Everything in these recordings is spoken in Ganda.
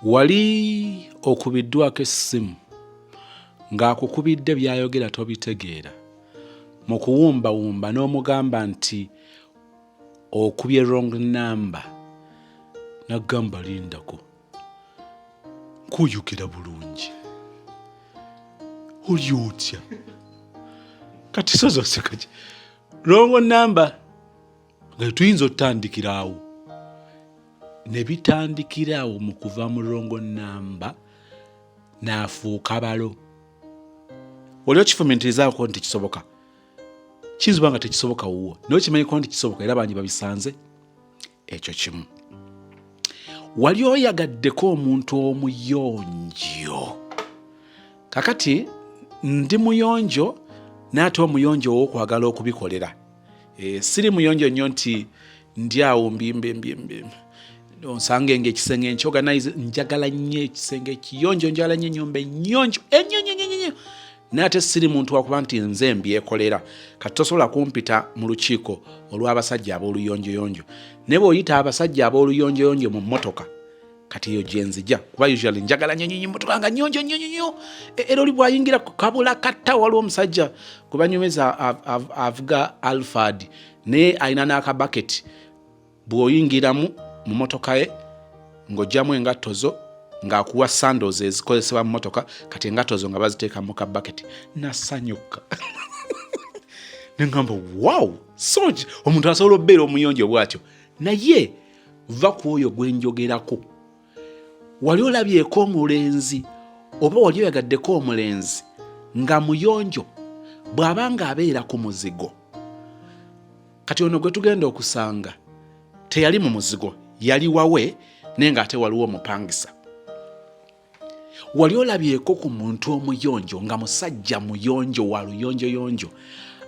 Wali okubiddwako essimu ng'akukubidde by'ayogera tobitegeera, mu kuwumbawumba n'omugamba nti okubye wrong number, n'agamba lindako nkuyogera bulungi oli otya kati sozoseka wrong number nga tuyinza otutandikira awo ne bitandikira awo mu kuva mu wrong number n'afuuka balo. Oli okifumintirizaako nti kisoboka? Kiyinza oba nga tekisoboka wuwo, naye okimanyiko nti kisoboka era bangi babisanze. Ekyo kimu. Wali oyagaddeko omuntu omuyonjo? Kakati ndi muyonjo, naye ate omuyonjo ow'okwagala okubikolera. Siri muyonjo nnyo nti ndi awo mbimbimbi onsange nga ekisenge nkyorganize. Njagala nnyo ekisenge ekiyonjo, njagala nnyo ennyumba ennyonjo ennyo nnyo nnyo nnyo, naye ate siri muntu wakuba nti nze mbyekolera. Kati tosobola kumpita mu lukiiko olw'abasajja ab'oluyonjoyonjo, naye bw'oyita abasajja ab'oluyonjoyonjo mu mmotoka, kati eyo gyenzija, kuba usually njagala nnyo nnyo mmotoka nga nnyonjo nnyo nnyo. Era oli bw'ayingira kabula katta. Waliwo omusajja gwe banyumeza avuga Alphard, naye alina n'akabaketi. Bw'oyingiramu mu mmotoka ye ng'oggyamu engatto zo, ng'akuwa sandals ezikozesebwa mu mmotoka, kati engatto zo nga baziteeka mu kabaketi. Nasanyuka ne ŋŋamba, wow, so omuntu asobola okubeera omuyonjo bw'atyo. Naye va ku oyo gwe njogerako. Wali olabyeko omulenzi oba wali oyagaddeko omulenzi nga muyonjo bw'aba ng'abeera ku muzigo? Kati ono gwe tugenda okusanga teyali mu muzigo, yali wawe, naye ng'ate waliwo omupangisa. Wali olabyeko ku muntu omuyonjo nga musajja muyonjo wa luyonjoyonjo,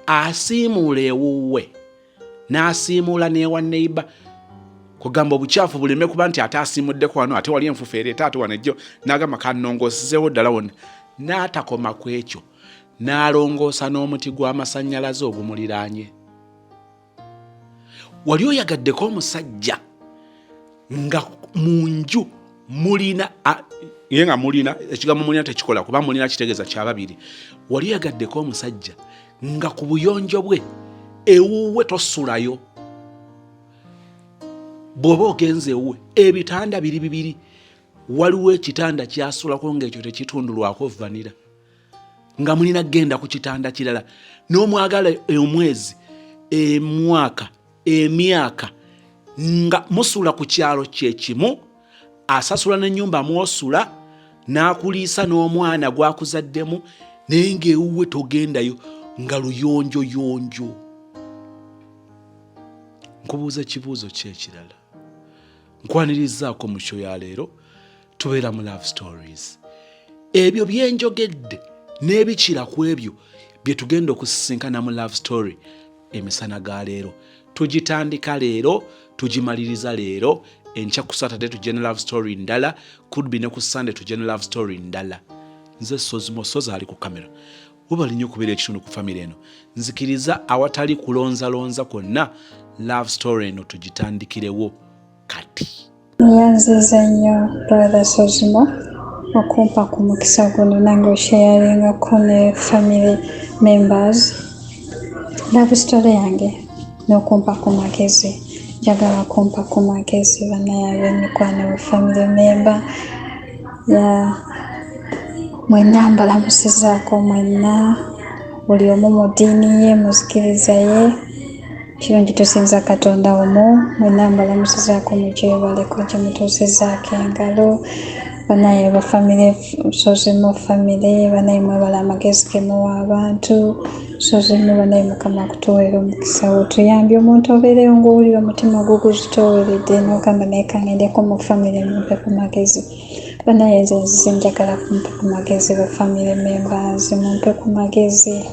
asiimuula ewuwe n'asiimuula n'ewa neiba, kugamba obukyafu buleme kuba nti ate asiimuddeko wano, ate wali enfufu ereeta, ate wano ejjo, n'agamba kanongoosizeewo ddala wonna, n'atakoma ku ekyo, n'alongoosa n'omuti gw'amasannyalaze ogumuliraanye? Wali oyagaddeko omusajja nga mu nju mulina ye nga mulina, ekigambo mulina tekikola, kuba mulina kitegeeza kyababiri. Wali oyagaddeko omusajja nga ku buyonjo bwe ewuwe tosulayo? Bw'oba ogenze ewuwe, ebitanda biri bibiri, waliwo ekitanda kyasulako ng'ekyo tekitundulwako vanira, nga mulina kugenda ku kitanda kirala, n'omwagala omwezi, emwaka, emyaka, nga musula ku kyalo kyekimu, asasula n'ennyumba mwosula, n'akuliisa n'omwana gwakuzaddemu, naye ng'ewuwe togendayo, nga luyonjo yonjo? Nkubuuza ekibuuzo ki ekirala. Nkwanirizaako mu show ya leero. Tubeera mu Love Stories. Ebyo byenjogedde n'ebikira ku ebyo bye tugenda okusisinkana mu Love Story emisana ga leero. Tugitandika leero, tugimaliriza leero. Enkya ku Saturday tujje ne love story ndala, could be ne ku Sunday tujje ne love story ndala. Nze Sozimo Soza, ali ku kamera. Webali nnyo okubeera ekitundu ku famire eno. Nzikiriza awatali kulonzalonza kwonna, love story eno tugitandikirewo kati. Nyanziza nnyo, Brother Sozimo, okumpa ku mukisa guno nange osharingako ne family members love story yange n'okumpa ku magezi. Njagala kumpa ku magezi, bannaye ab'emikwano, family member ya mwenna, mbalamusizaako mwenna, buli omu mu ddiini ye, muzikiriza ye. Kirungi tusinza Katonda omu. Mwenna mbalamusizaako, mugyebaleko gye mutuusizaako engalo. Banaye ba family, Sozimo family, banaye mwebala amagezi ge muwa abantu. Sozimo, banaye Mukama akutuweera omukisa. Otuyambye omuntu obeereyo ng'owulira omutima gwo guzitooweredde n'ogamba, naye kangendeko mu family mumpe ku magezi. Banaye nze nzize njagala kumpe ku magezi, ba family members, mumpe ku magezi.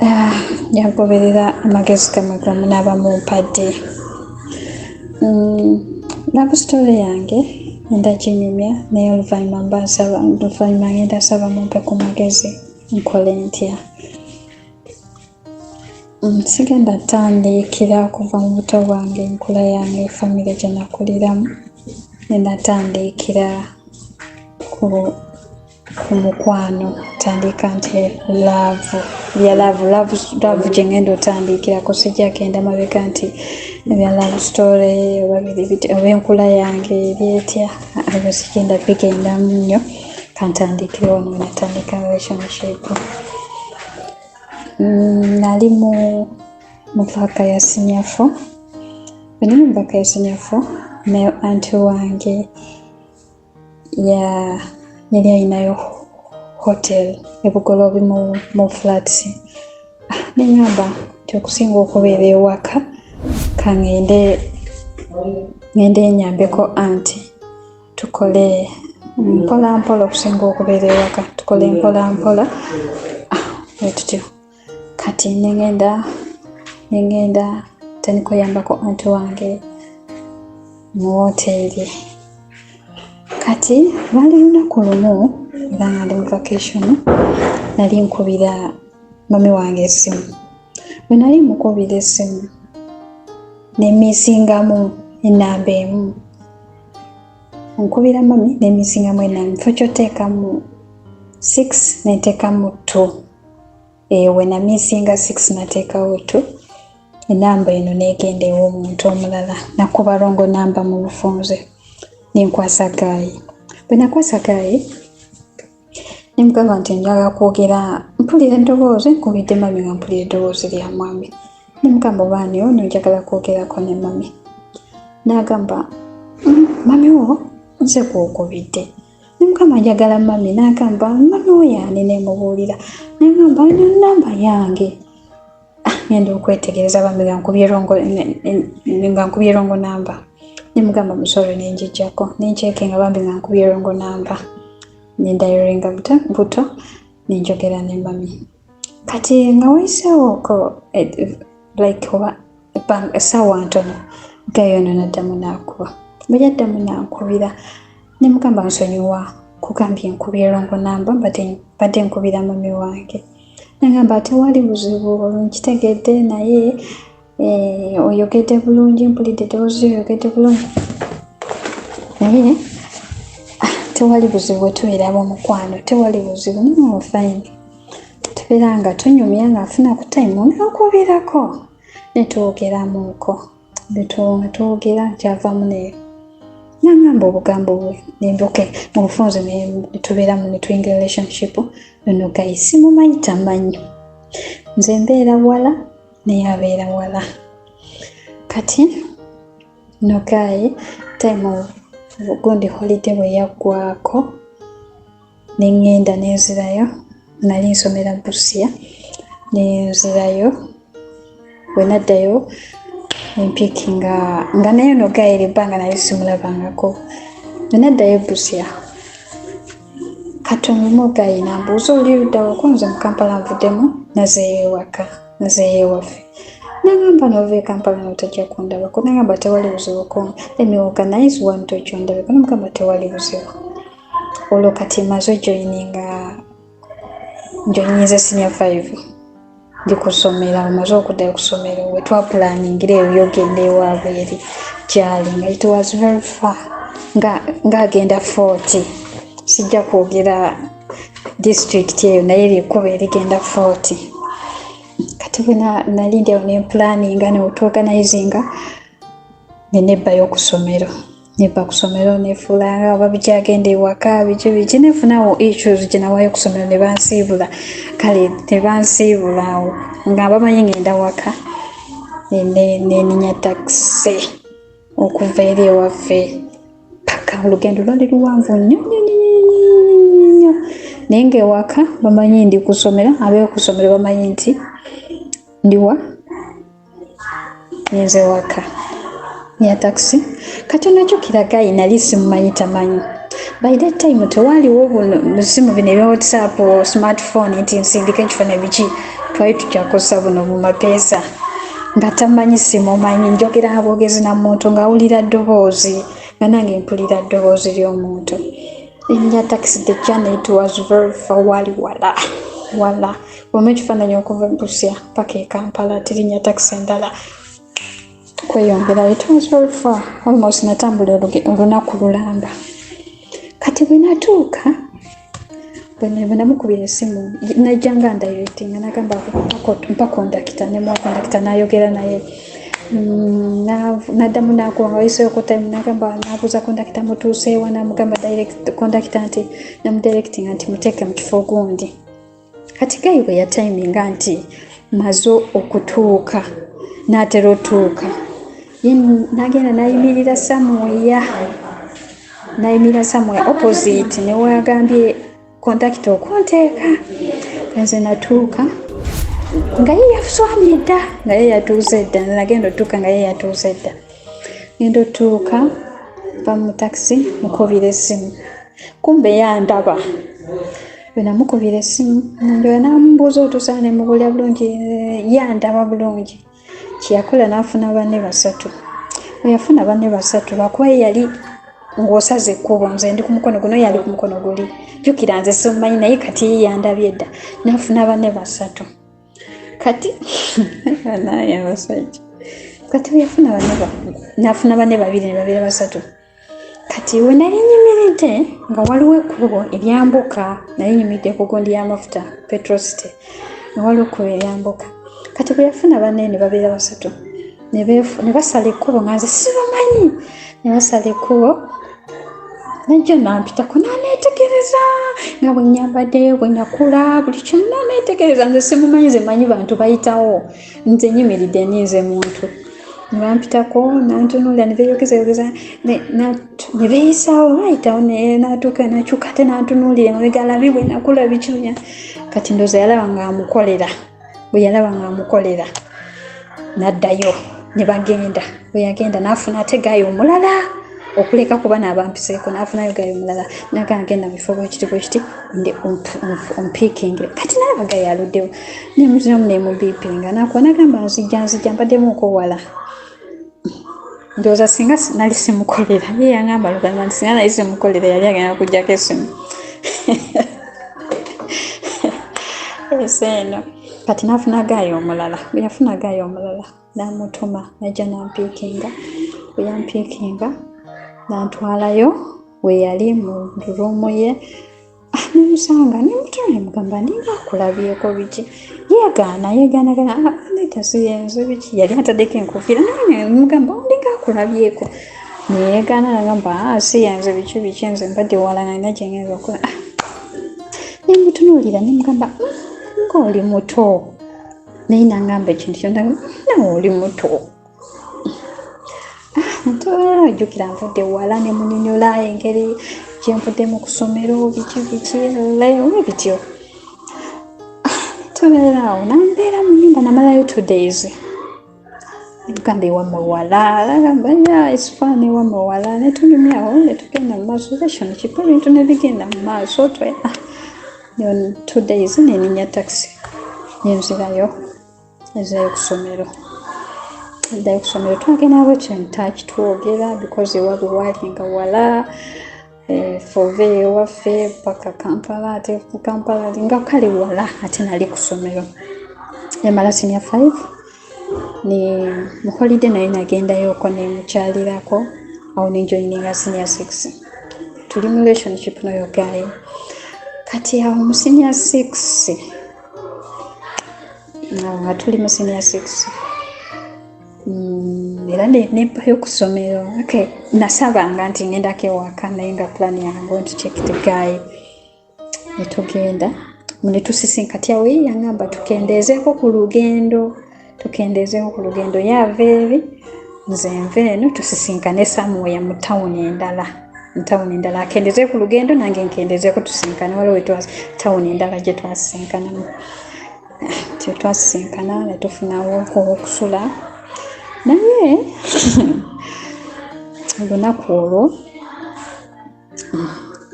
Ah, njagoberera amagezi gammwe gamunaaba mumpadde. Love story yange ngenda ginyumya, naye oluvannyuma mba nsaba, oluvannyuma ngenda saba mumpe ku magezi, nkole ntya? Sigenda tandikira kuva mu buto bwange, enkula yange, famire gye nakuliramu. Nenatandiikira ku mukwano, tandika nti love bya love, love, love gye ngenda otandikirako. Sijja genda mabega nti ebya love story oba biri biti oba enkula yange eri etya, ebyo sigenda bigendamu nnyo. Kantandikire wano we natandika relationship. Nali mu vac ya senior four. Bwe nali mu vac ya senior four ne auntie wange ya yali alinayo hotel ebugoloobi mu flats. Ah, neŋŋamba nti okusinga okubeera ewaka, kaŋŋende ŋŋende nyambeko auntie, tukole mpola mpola. Okusinga okubeera ewaka, tukole mpola mpola. Ah, bwe tutyo kati neŋŋenda tandika oyambako auntie wange mu woteeri. Kati lwali lunaku lumu era nga ndi mu vacation, nali nkubira mummy wange essimu. Bwe nali mukubira essimu, nemisingamu enamba emu. Nkubira mummy, nemisingamu enamba, kifo kyoteekamu 6 neteekamu 2. Ewe namisinga 6, nateekawo 2, enamba eno negenda ew'omuntu omulala. Nakuba wrong namba mu bufunze, nenkwasa guy. Bwe nakwasa guy, nemugamba nti njagala kwogera, mpulira eddoboozi, nkubidde mummy nga mpulira eddoboozi lya mwami. Nemugamba, obaani ono, njagala kwogerako ne mummy. N'agamba, mummy wo nze gwokubidde." Nemugamba, "Njagala mummy." N'agamba, "Mummy wo yaani?" Nemubuulira, negamba, "Ino namba yange." Ah, ngenda okwetegereza bambi nga nkubye nga nkubye wrong namba. Nemugamba musore, nenjijjako nencheckinga, bambi nga nkubye wrong namba. Nendialinga buto, nenjogera ne mummy. Kati nga wayiseewoko like oba essaawa ntono, guy ono naddamu n'akuba. Bwe yaddamu n'ankubira, nemugamba, "Nsonyiwa, kugambye nkubye wrong namba, mbadde nkubira mummy wange." Nagamba, "Tewali buzibu, nkitegedde, naye oyogedde bulungi, mpulidde eddoboozi, oyogedde bulungi, naye ah, tewali buzibu, bwe ab'omukwano tewali buzibu." Naye fine, tubeera nga tunyumya, nga nfuna ku time nankubirako netwogeramuko. Nga twogera, kyavamu ne nangamba obugambo bwe nembuke mu bufunze, netubeeramu netuyingira relationship. Ono guy simumanyi, tamanyi, nze mbeera wala naye abeera wala. Kati no guy time gundi holiday bwe yaggwako, neŋŋenda nenzirayo. Nali nsomera Busia, nenzirayo. Bwe naddayo empiki nga naye no guy era ebbanga nali simulabangako. Bwe naddayo Busia, katono guy nambuuza, "Oli luddawo?" Ko nze mu Kampala nvuddemu, nazeeyo ewaka, nazeeyo ewaffe. Nagamba, "Nova e Kampala notajja kundabako?" Nagamba, "Tewali buzibu, ko let me organize one tojja ondabeko." Namugamba, "Tewali buzibu." Olwo kati maze ojoininga, njoininze senior five, ndi kusomera, omaze okuddayo kusomero. We twapulaningira eyo byogenda ewaabwe eri gyali nga it was very far, nga ng'agenda 40. Sijja kwogera district eyo, naye erikkubo erigenda 40. Kati bwe nali ndi awo nempulaninga netuorganizinga, nenebbayo ku ssomero, nebba ku ssomero, nefuula oba bikyagenda ewaka biki biki, nefunawo issues gye nawaayo ku ssomero ne bansiibula. Kale ne bansiibula awo nga bamanyi ngenda waka. Neninya takisi okuva eri ewaffe paka, olugendo lwali luwanvu nnyo nnyo nnyo nnyo, naye ngaewaka bamanyi ndi ku ssomero, ab'oku ssomero bamanyi nti ndiwa ngenze waka ya takisi. Kati onajjukira guy nali simumanyi, tamanyi. By that time tewaaliwo buno busimu bino ebya WhatsApp, smartphone, nti nsindika ekifaananyi biki. Twali tukyakozesa buno bumapeesa. Nga tamanyi, simumanyi, njogera bwogezi na muntu ng'awulira ddoboozi, nga nange mpulira ddoboozi ly'omuntu. Erinnya takisi, the journey, it was very far, wali wala wala. Bwoma ekifaananyi okuva e Busia paka e Kampala, terinnya takisi endala. Kweyongera, it was very far, almost natambula olunaku lulamba. Kati bwe natuuka, bwe namukubira essimu, najja nga ndirectinga, nagamba mpa kondakita, nemuwa kondakita, nayogera naye. Naddamu nakuba nga wayiseeko time, nagamba, nabuuza kondakita, mutuuseewa? Namugamba kondakita nti, namudirectinga nti muteeke mu kifo gundi. Kati guy bwe yatiminga nti maze okutuuka, n'atera otuuka, ye nagenda nayimirira somewhere, nayimirira somewhere opposite newagambye kondakita okunteeka. Nze natuuka nga ye yaswamye dda, nga ye yatuuse dda. Nagenda otuuka nga ye yatuuse dda. Ngenda otuuka, va mu takisi, mukubira essimu, kumbe yandaba. Bwe namukubira essimu, ndoya namubuuza otuusa, nemubulya bulungi, yandaba bulungi. Kyeyakola, n'afuna banne basatu. Bwe yafuna banne basatu, lwakuba ye yali ng'osaza ekkubo, nze ndi ku mukono guno, yali ku mukono guli. Jjukira nze simumanyi, naye kati ye yandabye dda. N'afuna banne basatu. Kati naye abasajja, kati bwe yafuna banne, n'afuna banne babiri, ne babeera basatu. Kati we nali nyimiridde, nga waliwo ekkubo eryambuka, nali nyimiridde ku gundi y'amafuta, Petrocity, nga waliwo ekkubo eryambuka. Kati bwe yafuna banne ne babeera basatu, ne basala ekkubo nga nze sibamanyi, ne basala ekkubo, najja nampitako, naneetegereza nga bwe nyambadde, bwe nakula, buli kimu naneetegereza. Nze simumanyi, nze manyi bantu bayitawo, nze nyimiridde ninze muntu. Ne bampitako, nantunuulira, ne beeyogezayogeza, ne beeyisaawo, bayitawo, natuuka, nakyuka ate nantunuulira emabega, alabi bwe nakula, bikinya. Kati ndowooza yalaba nga amukolera. Bwe yalaba nga amukolera, n'addayo ne bagenda. Bwe yagenda, n'afuna ate guy omulala okuleka kuba n'abampiseeko, n'afunayo guy omulala, nagamba genda mu bifo bwekiti bwekiti ompiikingire. Kati nalaba guy aluddewo, nemuziramu, nemubiipinga, nakuba, nagamba nzijja, nzijja, mbaddemu wala. Ndowooza singa nali simukolera, ye yangamba lugamba nti singa nali simukolera, yali agenda kujjako essimu ensi eno. Kati n'afuna guy omulala. Bwe yafuna guy omulala, n'amutuma, najja nampiikinga. Bwe yampiikinga, nantwalayo we yali mu room ye. Ah, nemusanga, nemutula, nemugamba ninga akulabyeko biki. Yegaana, yegaanagana, ah, nedda siyenze biki. Yali ataddeko enkofiira, naye nemugamba ndinga akulabyeko, neyegaana, nagamba, ah, siyenze biki biki, nze mbadde wala, nalina gyengenza okukola. Ah, nemutunuulira, nemugamba, ngaoli muto." Naye nangamba ekintu kyo, nawe oli muto. Jjukira nvudde wala, ne munyonyola engeri gyenvudde mu kusomero, biki biki leero bityo. Tubeera awo, nambeera mu nyumba, namalayo 2 days. Gamba ewammwe wala? Agamba, yeah, it's fine, ewammwe wala. Netunyumyawo, netugenda mu maaso, relationship, ebintu nebigenda mu maaso. 2 days, neninya taxi, nenzirayo, nenzirayo ku ssomero, ddayo ku ssomero. Twagenda bwekyo ntaki twogera because ewaabwe waali nga wala, fove ewaffe paka Kampala, ate ku Kampala nga kale wala, ate nali ku ssomero. Nemala senior 5, ne mu holiday naye nagendayoko, nemukyalirako awo, nenjoininga senior 6. Tuli mu relationship noyo guy. Kati awo mu senior 6, awo nga tuli mu senior 6, era nempayo ku ssomero. Okay, nasabanga nti ngendako ewaka, naye nga plan yange nti check the guy. Netugenda netusisinka. Kati awo ye yaŋŋamba tukendeezeeko ku lugendo, tukendeezeeko ku lugendo, yaava eri nze nva eno, tusisinkane somewhere mu tawuni endala, mu tawuni endala, akendeeze ku lugendo, nange nkendeezeeko, tusinkane. Waliwo tawuni endala gye twasisinkanamu. Twasisinkana ne tufunawo okusula, naye olunaku olwo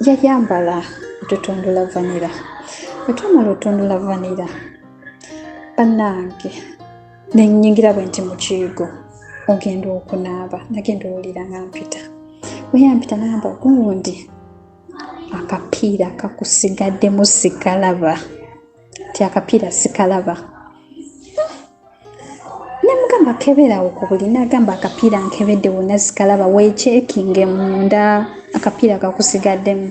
yayambala otutundula vanilla. Bwe twamala otundula vanilla, bannange, nenyingira bwe nti mu kiyigo ogenda okunaaba, nagenda owulira nga mpita. Bwe yampita, nagamba, "Gundi, akapiira kakusigaddemu sikalaba." Ti akapiira sikalaba. Nemugamba Nemugamba keberawo ku buli, nagamba akapiira nkebedde wonna sikalaba, weekyekinge munda akapiira kakusigaddemu.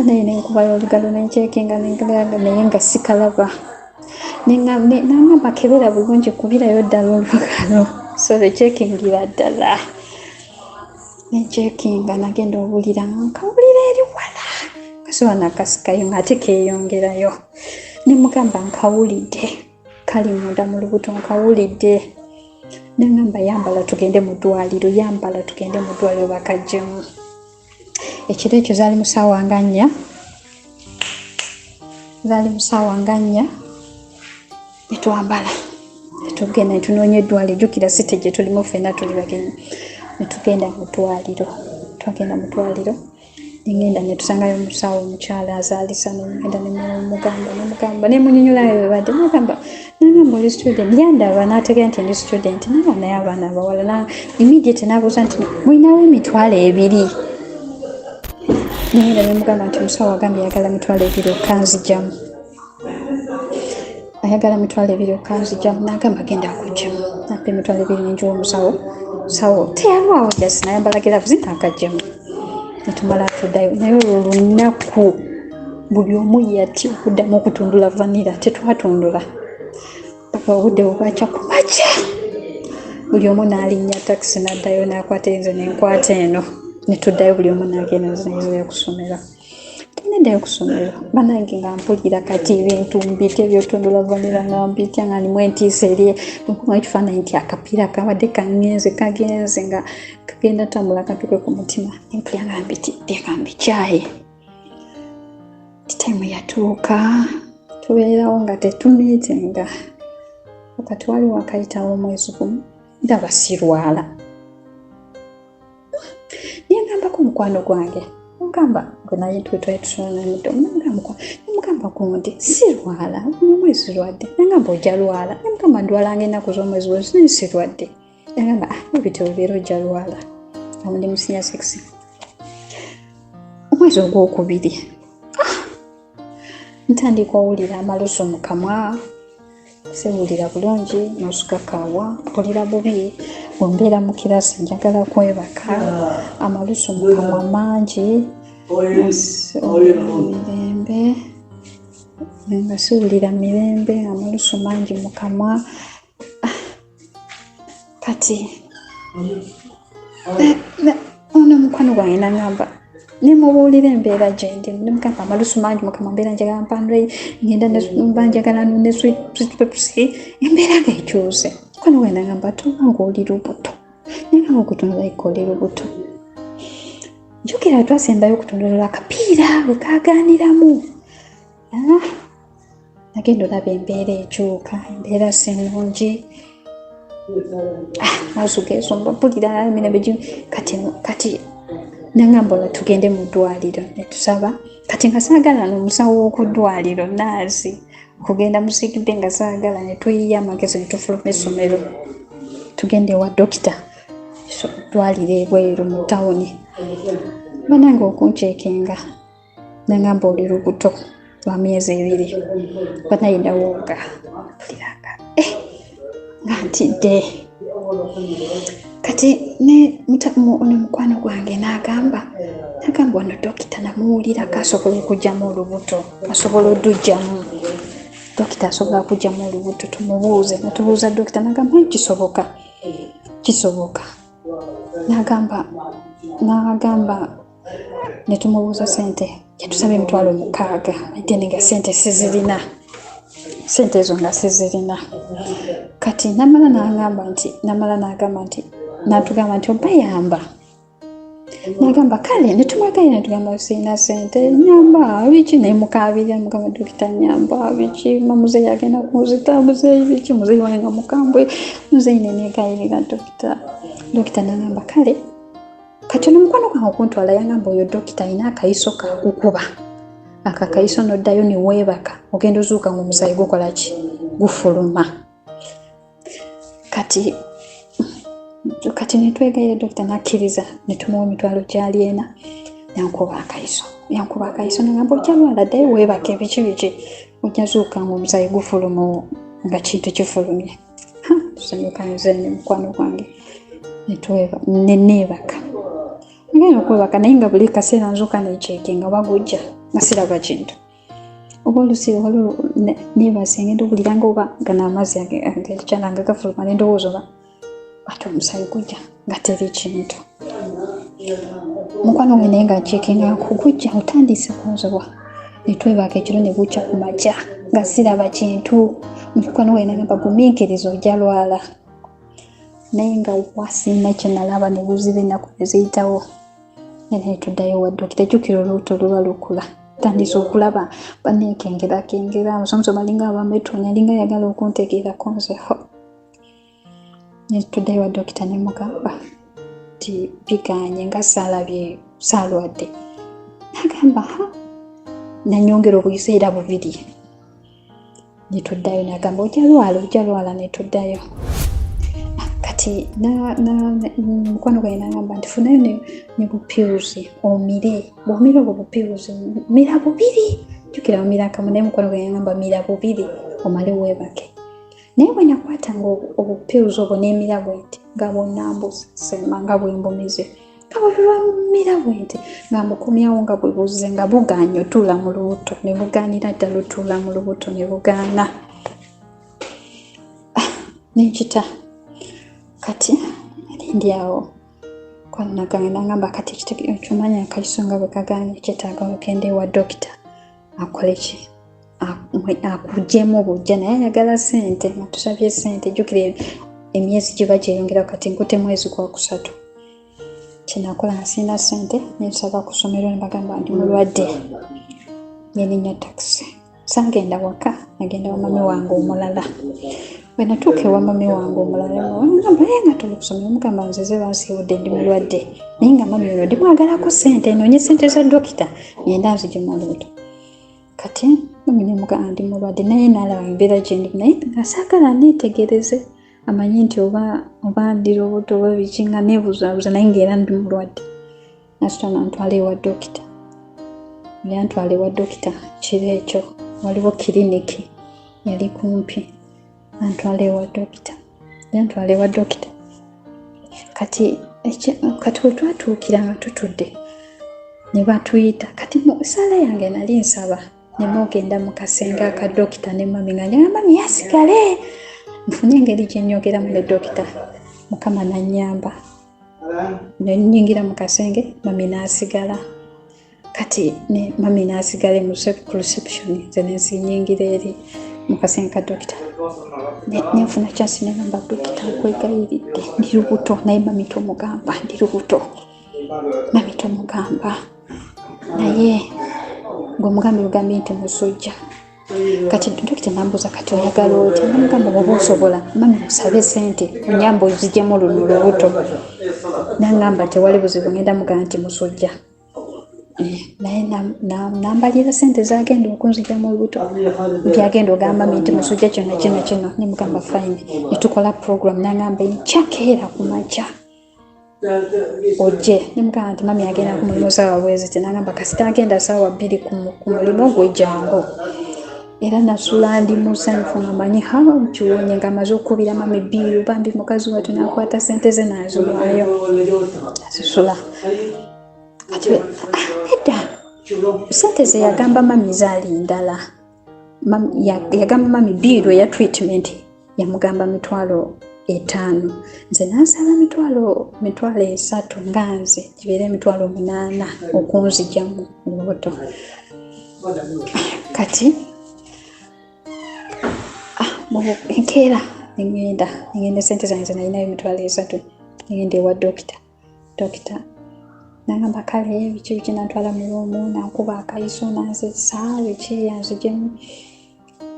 Naye nenkubayo olugalo nenkyekinga nenkulaba naye nga sikalaba. Nangamba kebera bulungi, kubirayo ddala olugalo, sorry kyekingira ddala. Nenkyekinga nagenda owulira nga nkawulira eri wala, kasobola nakasikayo ng'ate keeyongerayo. Nemugamba nkawulidde kali munda mu lubuto, nkawulidde. Nangamba yambala tugende mu ddwaliro, yambala tugende mu ddwaliro bakaggyemu. Ekiro ekyo zaali mu ssaawa nga nnya, zaali mu ssaawa nga nnya, ne twambala ne tugenda ne tunoonya eddwaliro. Jjukira site gye tulimu ffenna tuli bagenyi. Ne tugenda mu ddwaliro, twagenda mu ddwaliro, ne ŋŋenda ne tusangayo omusawo omukyala azaalisa, ne ŋŋenda ne mugamba, ne mugamba, ne munnyonnyolayo bwe badde. Nagamba, nagamba oli student? Yandaba n'ategeera nti ndi student. Nagamba naye abaana abawala na immediate n'abuuza nti mulinawo 20,000? Nengenda ne mugamba nti omusawo agambye ayagala 20,000 okkanzigyamu, ayagala 20,000 okkanzigyamu. N'agamba genda akuggyemu. Nampa 20,000 nenjiwa omusawo. Musawo teyalwawo, just nayambala gloves n'akaggyemu, netumala tuddayo. Naye olwo lunaku buli omu yatya okuddamu okutundula vanilla, tetwatundula paka obudde bwebwakya ku makya. Buli omu n'alinnya takisi n'addayo, n'akwata enze nenkwata eno, netuddayo, buli omu n'agenda, nze nenzirayo ku ssomero. Neddayo ku ssomero bannange nga mpulira kati ebintu mbitya, ebyotundula vanilla nga mbitya, nga ndimu entiisa eri nkuba ekifaananyi nti akapiira kabadde kaŋŋenze kagenze nga kagenda tambula katuuke ku mutima. Nempulira nga mbitidde nga mbikyaye. Time yatuuka tubeerawo nga tetumiitinga. Kati wali wakayitawo omwezi gumu, ndaba sirwala. Naye ngambako mukwano gwange, mugamba gwe naye twe twali tusonanidde, nemugamba gundi sirwala omwezi lwadde. Nagamba ojja lwala. Nemugamba ndwalanga ennaku z'omwezi wezi naye sirwadde. Nagamba ah, ebityo bibeera ojja lwala. Awo ndi mu senior six. Omwezi ogwokubiri, ah, ntandika owulira amalusu mu kamwa, siwulira bulungi, nosuka kawa, mpulira bubi. Bwembeera mu kirasi njagala kwebaka, amalusu mu kamwa mangi, mirembe nga siwulira mirembe, amalusu mangi mu kamwa. Kati ono mukwano gwange nangamba, nemubuulira embeera gyendi, nemugamba amalusu mangi mukama, mbeera njagala mpandule, ngenda mba njagala ne sweet pepsi, embeera nga ekyuse. Mukwano gwange nangamba toba ngaoli lubuto, naye nga okutunula oli lubuto. Jjukira twasembayo okutundulula akapiira we kagaaniramu. Ah, nagenda olaba embeera ekyuka, embeera si nnungi, maaso gesomba, mpulira emirembe kati kati nangamba olwo tugende mu ddwaliro netusaba. Kati nga saagala n'omusawo w'oku ddwaliro naasi okugenda musigidde, nga saagala. Ne tuyiya amagezi ne tufuluma essomero tugende ewa dokita, ddwaliro ebweru mu tawuni. Banange okunkyekenga nangamba oli lubuto lwa myezi 2. Banaye ndawooga, mpuliranga eh, nga ntidde. Kati ne mukwano gwange n'agamba, nagamba ono dokita namuwulirako asobola okugyamu olubuto, asobola odugyamu, dokita asobola okugyamu olubuto, tumubuuze. Natubuuza dokita, nagamba kisoboka, kisoboka. Nagamba, nagamba netumubuuza sente, yatusaba 60,000, then nga sente sizirina, sente ezo nga sizirina. Kati namala nagamba nti, namala nagamba nti, natugamba nti obayamba, nagamba kale netumwegayira, netugamba sirina sente, nyamba biki, nemukabirira, mugamba dokita nyamba biki, muzeeyi agenda kunzita, muzeeyi biki, muzeeyi wange nga mukambwe, muzeeyi, nenegayirira dokita. Dokita nagamba kale. Kati ono mukwano gwange okuntwala yangamba oyo dokita alina akayiso kakukuba aka kayiso, noddayo neweebaka, ogenda ozuuka nga omusaayi gukola ki, gufuluma. Kati kati netwegayira dokita nakkiriza, netumuwa emitwalo gyali ena, yankuba akayiso, yankuba akayiso, nagamba ojja lwala, ddayo weebake, biki biki, ojja zuuka nga omusaayi gufuluma nga kintu kifulumye. Tusanyuka nze ne mukwano gwange neneebaka. Ngenda okwebaka naye nga buli kaseera nzuuka nekyeke nga bagujja nga siraba kintu. Oba olusi waliwo neebase ngenda owulira nga oba gano amazzi agekyala nga gafuluma nendowooza oba ate omusaayi gujja nga teri kintu. Mukwano gwange naye nga ncekinga kugujja otandise kunzibwa. Netwebaka ekiro ne bukya ku makya nga siraba kintu. Mukwano gwange nagamba gumiikiriza ojja lwala. Naye nga wasiina kye nalaba ne buziba ennaku ne ziyitawo. Era ne tuddayo wa dokita, jjukira olubuto luba lukula. Tandise okulaba baneekengerakengera, abasomesa balinga abametunya, alinga ayagala okuntegeerako nze ho. Ne tuddayo wa dokita ne mugamba nti biganye nga saalabye saalwadde. N'agamba ha, nanyongera obuseera bubiri. Ne tuddayo n'agamba ojja lwala, ojja lwala, ne tuddayo. Kati mukwano gwange n'agamba nti funayo ne bupiruzi omire, bw'omira obwo bupiruzi mira bubiri, jjukira omira akamu, naye mukwano gwange n'agamba mira bubiri omale weebake. Naye bwe nakwatanga obupiruzi obwo n'emira bwe nti nga bwonnambusema nga bwe mbumize, nga bwe lwamira bwe nti nga mbukomyawo nga bwe buzze nga bugaanye otuula mu lubuto ne bugaanira ddala otuula mu lubuto ne bugaana. Nenkita kati ndi awo kwanagange nangamba kati ekimanya akayiso nga bwe kagaanye kyetaaga ogende ewa dokita akole ki akugyemu obujja, naye ayagala ssente nga tusabye ssente. Jjukira emyezi giba gyeyongera, kati nkute mwezi gwa kusatu. Kyenakola nga sirina ssente nensaba ku ssomero ne bagamba ndi mulwadde, neninnya takisi sangenda waka, nagenda wa mami wange omulala. Bwe natuuka ewa mami wange omulala ngamba naye nga tuli kusomero, mugamba nzize bansiibudde ndi mulwadde, naye nga mami ono ndimwagalako ssente, noonye ssente za dokita ngenda nzigye olubuto. Kati mami nemugamba ndi mulwadde, naye n'alaba embeera gye ndimu, naye nga saagala neetegereze amanyi nti oba ndi lubuto oba biki, nga neebuzaabuza, naye ng'era ndi mulwadde. Nasitula nantwala ewa dokita, yantwala ewa dokita kiro ekyo, waliwo kiriniki yali kumpi, antwala ewa dokita, yantwala ewa dokita. Kati kati we twatuukira nga tutudde ne batuyita. Kati mu ssaala yange nali nsaba ne mugenda mu kasenge aka dokita ne mami, nga njagala mami yasigale nfune engeri gye nnyogeramu ne dokita. Mukama nannyamba ne nnyingira mu kasenge, mami n'asigala. Kati ne mami n'asigala ku reception, nze ne nsinyingira eri mu kasenge ka dokita. Nenfuna chance ne ngamba dokita nkwegayiridde ndi lubuto, naye mami tomugamba ndi lubuto, mami tomugamba, naye ng'omugambe bugambye nti musujja. Kati dokita nambuuza kati oyagala otya? Namugamba bw'oba osobola mami musabe ssente onyambe ozigyemu luno lubuto. Nangamba tewali buzibu, ngenda mugamba nti musujja. Naye nambalira ssente zagenda okunzigyamu olubuto, nti agenda ogamba mami nti musujja kino kino kino. Nemugamba fine, netukola program. Nangamba enkya keera ku makya ojje. Nemugamba nti mami agenda ku mulimu saawa bweziti. Nangamba kasita agenda saawa 2 ku mulimu gwe jangu. Era nasula ndi musanyufu nga manyi ha nkiwonye, nga amaze okukubira mami bill. Bambi mukazi wattu nakwata ssente ze naziwaayo azisula. Kati edda ssente ze yagamba mami zaali ndala. Yagamba mami bill eya treatment yamugamba 500,000, nze nansaba 300,000, nga nze gibeere 800,000 okunzigyamu olubuto. Kati enkeera nengenda sente zange zenalinayo 300,000, nengenda ewa dokita. Dokita nagamba kale biki biki, nantwala mu room, nankuba akayiso, nanzisa biki, yanzigyemu,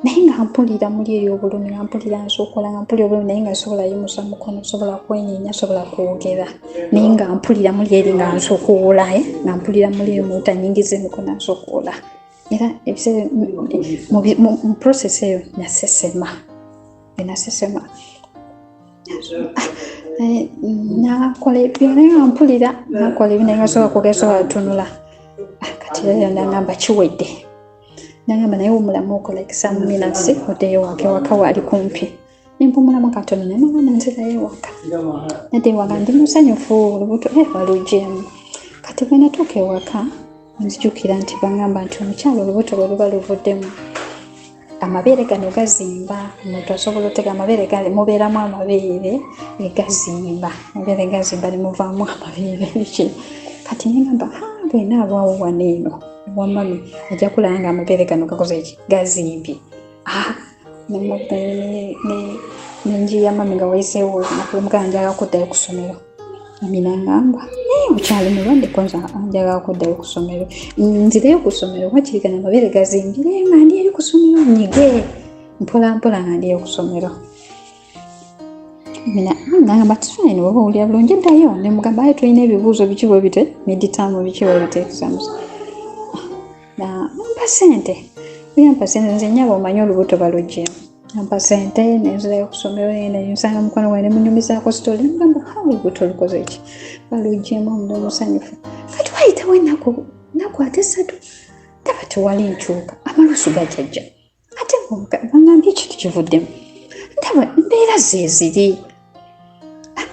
naye nga mpulira muli eri obulumi, nga mpulira nsokola, nga mpulira obulumi, naye nga sobola yimusa mukono, sobola kwenyeenya, sobola kwogera, naye nga mpulira muli eri nga nsokoola, nga mpulira muli eri omuntu anyingiza emikono nsokoola. Era ebiseera mu process eyo nasesema, nasesema, nakola ebyo, naye nga mpulira nakola ebyo, naye nga sobola kwogera, sobola tunula. Kati era nagamba kiwedde, nagamba naye wumulamu okola like some minutes oddeyo wake, waka waali kumpi. Nempumulamu katono ne mama nzirayo ewaka. Nadda ewaka ndi musanyufu, olubuto balugyemu. Kati bwe natuuka ewaka nzijukira nti bangamba nti omukyala olubuto bwe luba luvuddemu amabeere gano gazimba, omuntu asobola otega amabeere gale mubeeramu amabeere ne gazimba, amabeere gazimba ne muvaamu amabeere biki. Kati ne ngamba bwe naabwawo wano eno ewa mami ajja kulaba nga amabeere gano gakoze ki, gazimbye. Nenjiya mami nga wayiseewo olunaku lumu nga njagala kuddayo ku ssomero. Mami n'angamba naye okyali mulwadde ko nze njagala kuddayo ku ssomero, nzireyo ku ssomero wakiri gano amabeere gazimbye naye nga ndi eri ku ssomero nyige mpola mpola nga ndi eri ku ssomero. Nangamba fine oba owulira bulungi ddayo. Ne mugamba aye tulina ebibuuzo biki bwe bite, midterm biki bwe bite, exams. Nampa ssente, yampa ssente nze nnyabo omanyi olubuto baluggyeemu. Nampa ssente ne nzirayo ku ssomero ne nsanga mukwano gwange ne munyumizaako story ne mugamba ha olubuto lukoze ki, baluggyeemu ndi musanyufu. Kati wayitawo ennaku ate 3 ndaba tewali nkyuka, amalusu gajjajja ate bangambye ekintu kivuddemu, ndaba embeera ze ziri.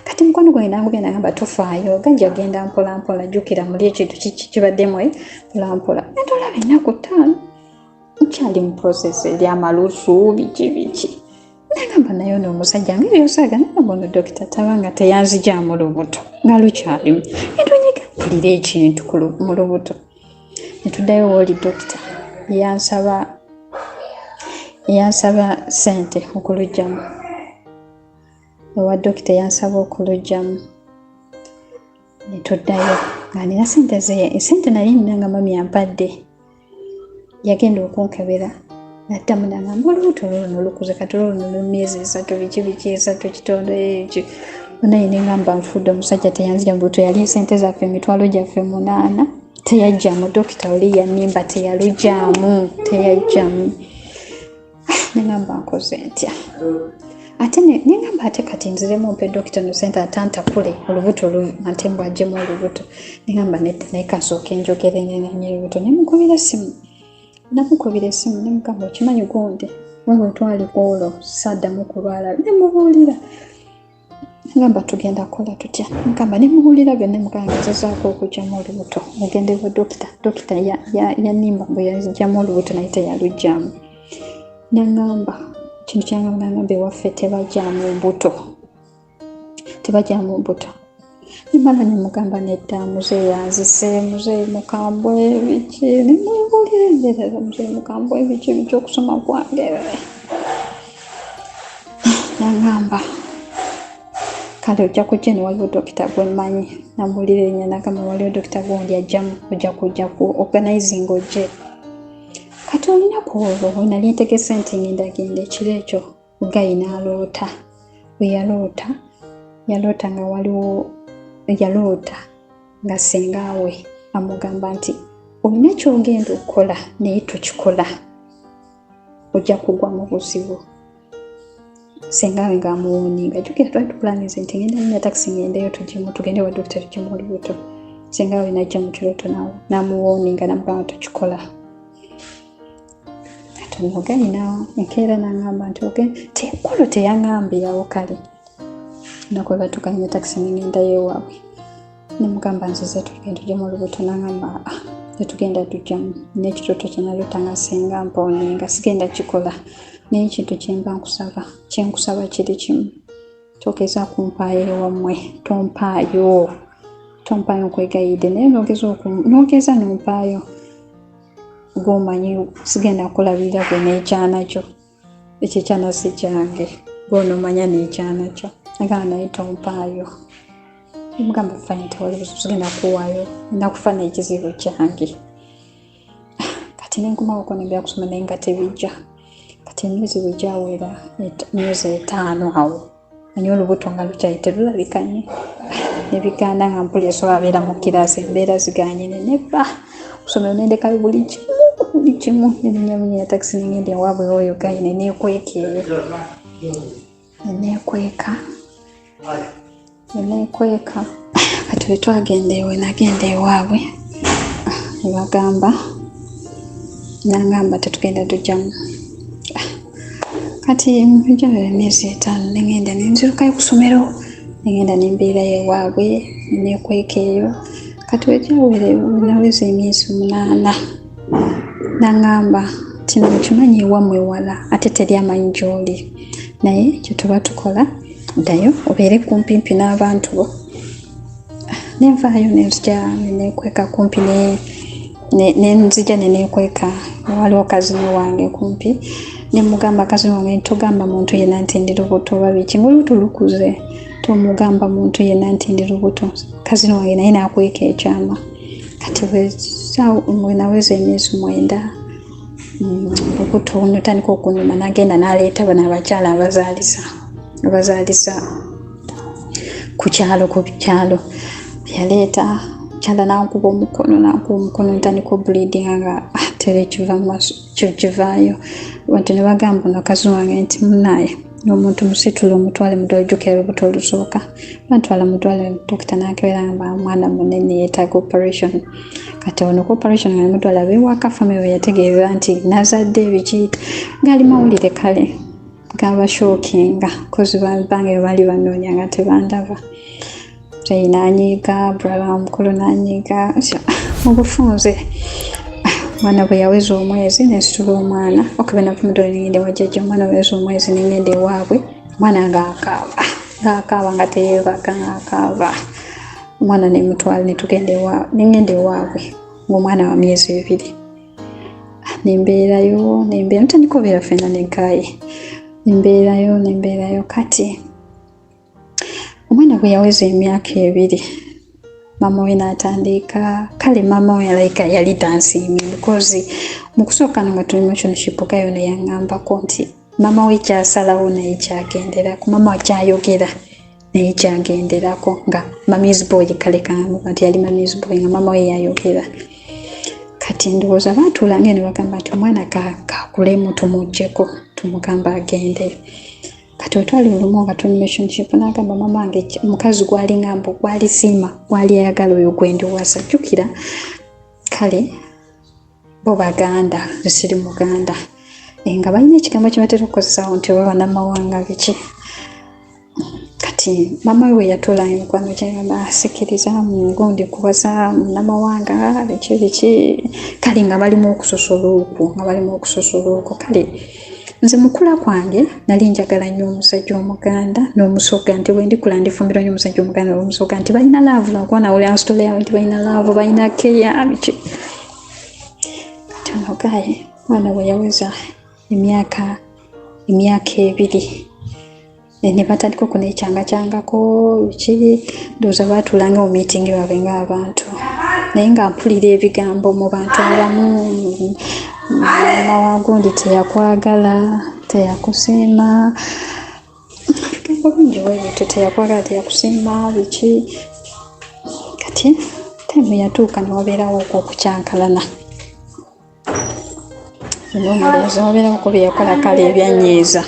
Kati mukwano gwange nangubye nagamba tofaayo, gajja genda mpola mpola, jjukira muli ekintu kibaddemu mpola mpola. Naye olaba ennaku 5 nkyali mu process eri amalusu biki biki. Nagamba naye ono omusajja nga ebyosaaga, nagamba ono dokita taba nga teyanzigyamu lubuto nga lukyalimu, entonyega mpulira ekintu mu lubuto. Ne tuddayo wooli dokita yansaba ssente okuluggyamu. Ewa dokita yansaba okuluggyamu ne tuddayo nga nina ssente ze, ssente nali nina nga mami ampadde. Yagenda okunkebera n'addamu n'angamba olubuto luno lukuze kati luno lu myezi 3 biki biki 3 kitondo ekyo. Naye ne ngamba nfudde, omusajja teyanzigya mu lubuto, yali ssente zaffe emitwalo gyaffe 8 teyajjamu. Dokita oli yannimba teyalugyamu, teyajjamu. Ne ngamba nkoze ntya? Ate ne ngamba ate kati nziremu mpe dokita no ssente atantakule olubuto ate mbu aggyemu olubuto. Ne ngamba nedda naye kansooke njogere ng'enye olubuto. Ne mukubira essimu. Namukubira essimu ne mugamba okimanyi gundi wewe twali ku olwo saddamu kulwala. Ne mubuulira. Ngamba tugenda kukola tutya? Ngamba ne mubuulira byonna, mugamba ngezezaako okuggyamu olubuto. Ogende wa dokita. Dokita yannimba mbu yaggyamu olubuto naye teyaluggyamu. N'aŋŋamba kintu ky'aŋŋamba, n'aŋŋamba ewaffe tebagyamu mbuto, tebagyamu mbuto. Nemala ne mugamba nedda muzeeyi anzise, muzeeyi mukambwe biki, ne mubuulira embeera za muzeeyi mukambwe biki biki okusoma kwange. N'aŋŋamba kale ojja kujja eno waliwo dokita gwe mmanyi, namubuulira erinnya n'agamba waliwo dokita gundi ajjamu, ojja kujja ku organizing ojje. Kati olunaku olwo nali ntegese nti ngenda genda ekiro ekyo Guy n'aloota. Bwe yaloota, yaloota nga waliwo, yaloota nga ssenga we amugamba nti olina ky'ogenda okukola naye tokikola, ojja kugwa mu buzibu. Ssenga we ng'amuwooninga, jjukira twali tupulaninze nti ngenda linnya takisi ngendeyo tuggyemu, tugende wa dokita tuggyemu olubuto. Ssenga we n'ajja mu kirooto n'amuwooninga n'amugamba tokikola. Kati ono Guy enkeera n'aŋŋamba nti teekolo teyaŋŋambirawo kale. Olunaku lwe lwatuuka nnyina takisi ne ŋŋendayo ewaabwe. Ne mugamba nzize tugende tuggyemu olubuto, n'aŋŋamba tetugenda tuggyamu. Nina ekirooto kye naloota nga ssenga mpooninga sigenda kikola. Naye ekintu kye mba nkusaba, kye nkusaba kiri kimu. Togeza kumpaayo ewammwe, tompaayo. Tompaayo nkwegayidde naye n'ogeza n'ompaayo. Gw'omanyi sigenda kulabirira gwe n'ekyana kyo. Ekyo ekyana si kyange. Gw'onoomanya n'ekyana kyo. Agamba naye tompaayo. Mugamba fine tewali buzibu sigenda kuwaayo. Nina kufa n'ekizibu kyange. Kati ne nkomawoko ne mbeera kusoma naye nga tebijja. Kati emyezi bwe gyawera myezi 5 awo. Naye olubuto nga lukyali terulabika nnyo. Ne bigaana nga mpulira sobola beera mu kiraasi embeera zigaanye ne nebba. Ku ssomero ne ndekayo buli kimu, buli kimu. Ne nnyamunya takisi ne ngenda ewaabwe oyo Guy ne neekweka eyo. Ne neekweka. Ne neekweka. Kati bwe twagenda ewe nagenda ewaabwe ne bagamba, n'angamba tetugenda tuggyamu. Kati njawera emyezi 5 nengenda nenzirukayo ku ssomero, nengenda nembeerayo ewaabwe nekweka eyo. Kati wejawere naweza emyezi 8 nangamba nti nkimanyi ewammwe wala ate teri amanyi gy'oli, naye kyetuba tukola ddayo obeere kumpimpi n'abantu bo. Nenvaayo nenzija nenekweka kumpi nenzija nenekweka, waliwo kazini wange kumpi, nemugamba kazini wange ntogamba muntu yenna nti ndi lubuto oba biki, ngaolubuto lukuze, tomugamba muntu yenna nti ndi lubuto. Kazini wange naye nakweka ekyama. Kati bwenaweza emyezi 9 olubuto notandika okunuma, nagenda naleeta bano abakyala abazaalisa ku kyalo yaleeta kyala nankuba omukono ntandika obleedinga nga tere kivaayo. Abantu ne bagamba ono kazi wange nti munaye omuntu musitula omutwale mu ddwaliro, jjukira olubuto olusooka. Bantwala mu ddwaliro, dokita n'akebera nga mwana munene yeetaaga operation. Kati ono ku operation nga nemutwala bewaka family we yategeeza nti nazadde biki, gaali mawulire kale gabashockinga kozi bange baali banoonya nga tebandaba. Jay n'anyiiga, brother omukulu n'anyiiga mu bufunze. Omwana bwe yaweza omwezi nensitula omwana, okubena kumudolo nengenda ewa jjajja. Omwana bwe yaweza omwezi nengenda ewaabwe, omwana ng'akaaba nga teyeebaka ng'akaaba. Omwana nemutwala netugenda nengenda ewaabwe ng'omwana wa myezi 2. Nembeerayo nembeera ntandika obeera ffenna nenkaaye, nembeerayo. Kati omwana bwe yaweza emyaka 2 mama we n'atandika, kale mama we like yali tansiimye because mu kusooka no nga tuli mu relationship gayo ne yaŋŋambako nti mama we kyasalawo naye kyagenderako, mama we kyayogera naye kyagenderako, nga mommy's boy, kale kangamba nti yali mommy's boy nga mama we yayogera. Kati ndowooza baatuulanga ne bagamba nti omwana kakulemu tumuggyeko tumugamba agende. Kati otwali olumu nga tuli relationship n'agamba mama wange omukazi gwali ngamba gwali siima gwali ayagala oyo gwendiwasa. Jjukira kale bo Baganda, nze siri Muganda, nga balina ekigambo kye batera okukozesawo nti oba bannamawanga biki. Kati mama we bwe yatuula emikwano gye asikiriza gundi kuwasa munnamawanga biki biki, kale nga balimu okusosola okwo, Kale nze mukula kwange nali njagala nnyo omusajja Omuganda n'Omusoga, nti bwe ndikula ndifumbirwa nnyo omusajja Omuganda n'Omusoga, nti balina love, lwakuba nawulira story yaabwe nti balina love, balina care biki. Kati ono guy omwana bwe yaweza emyaka 2 ne batandika okuneekyangakyangako biki, ndowooza baatuulanga mu meeting baabwe ng'abantu, naye nga mpulira ebigambo mu bantu abamu, mama wa gundi teyakwagala, teyakusiima, ebigambo bingi bwe bityo, teyakwagala, teyakusiima biki. Kati time yatuuka ne wabeerawo okwo okukyankalana, n'omulenzi wabeerawo ko bye yakola kale ebyanyiiza.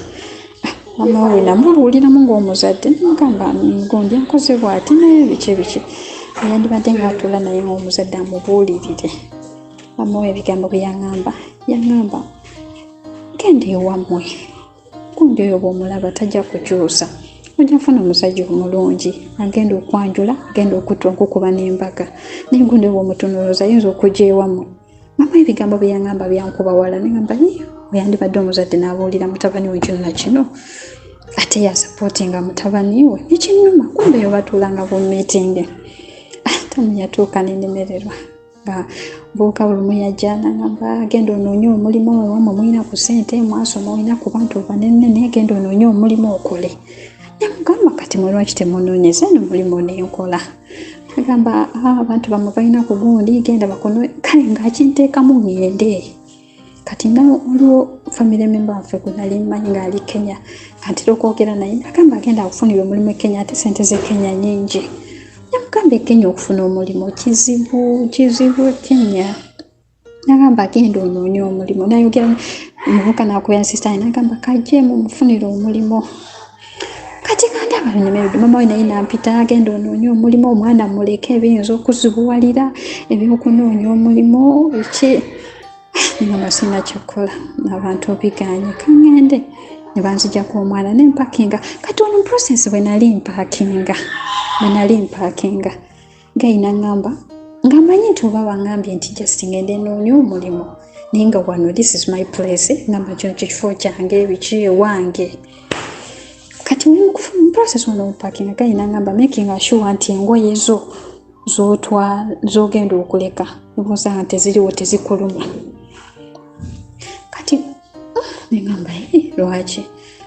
Mama we namubuuliramu ng'omuzadde, namugamba gundi ankoze bw'ati naye biki biki, yandibadde ng'atuula naye ng'omuzadde amubuulirire. Mama we ebigambo bye yaŋŋamba, yaŋŋamba genda ewammwe, gundi oyo bw'omulaba tajja kukyusa, ojja kufuna omusajja omulungi agenda okwanjula, agenda okukuba n'embaga, naye gundi oyo bw'omutunuuza ayinza okujja ewammwe. Mama ebigambo bye yaŋŋamba byankuba wala, ne ŋŋamba ye yandibadde omuzadde n'abuulira mutabani we kino na kino, ate yasupportinga mutabani we, nekinnuma kumbe eyo batuulanga bu meeting. Time yatuuka ne nnemererwa nga buuka buli yajja n'aŋŋamba genda onoonye omulimu ewammwe mulina ku ssente, mwasoma olina ku bantu banene, naye genda onoonye omulimu okole. Ne mugamba kati mwe lwaki temunoonyeza eno omulimu ne nkola? Agamba abantu bammwe balina ku gundi, genda bakuno, kale ng'akinteekamu ŋŋende. Kati waliwo family member waffe gwe nali mmanyi ng'ali Kenya, nga ntera okwogera naye, n'agamba agenda akufunira omulimu e Kenya ate ssente z'e Kenya nnyingi. Ne mugamba e Kenya okufuna omulimu kizibu, kizibu e Kenya. N'agamba agenda onoonye omulimu, n'ayogera omuvubuka n'akubira sister we n'agamba kajje mumufunire omulimu. Kati nga ndaba nnemereddwa, maama we naye n'ampita agenda onoonye omulimu, omwana muleke biyinza okuzibuwalira eby'okunoonya omulimu biki. Ngamba sirina kyakukola, abantu bigaanye ka ŋŋende. Ne banzijako omwana ne mpakinga. Kati ono process bwe nali mpakinga, bwe nali mpakinga, guy naŋŋamba nga mmanyi nti oba baŋŋambye nti just ngende noonye omulimu, naye nga wano this is my place, ngamba kino kifo kyange, biki, ewange. Kati mu process ono mpakinga, guy naŋŋamba making sure nti engoye zo z'ogenda okuleka ebosanga teziriwo, tezikuluma. Kati neŋŋamba, lwaki?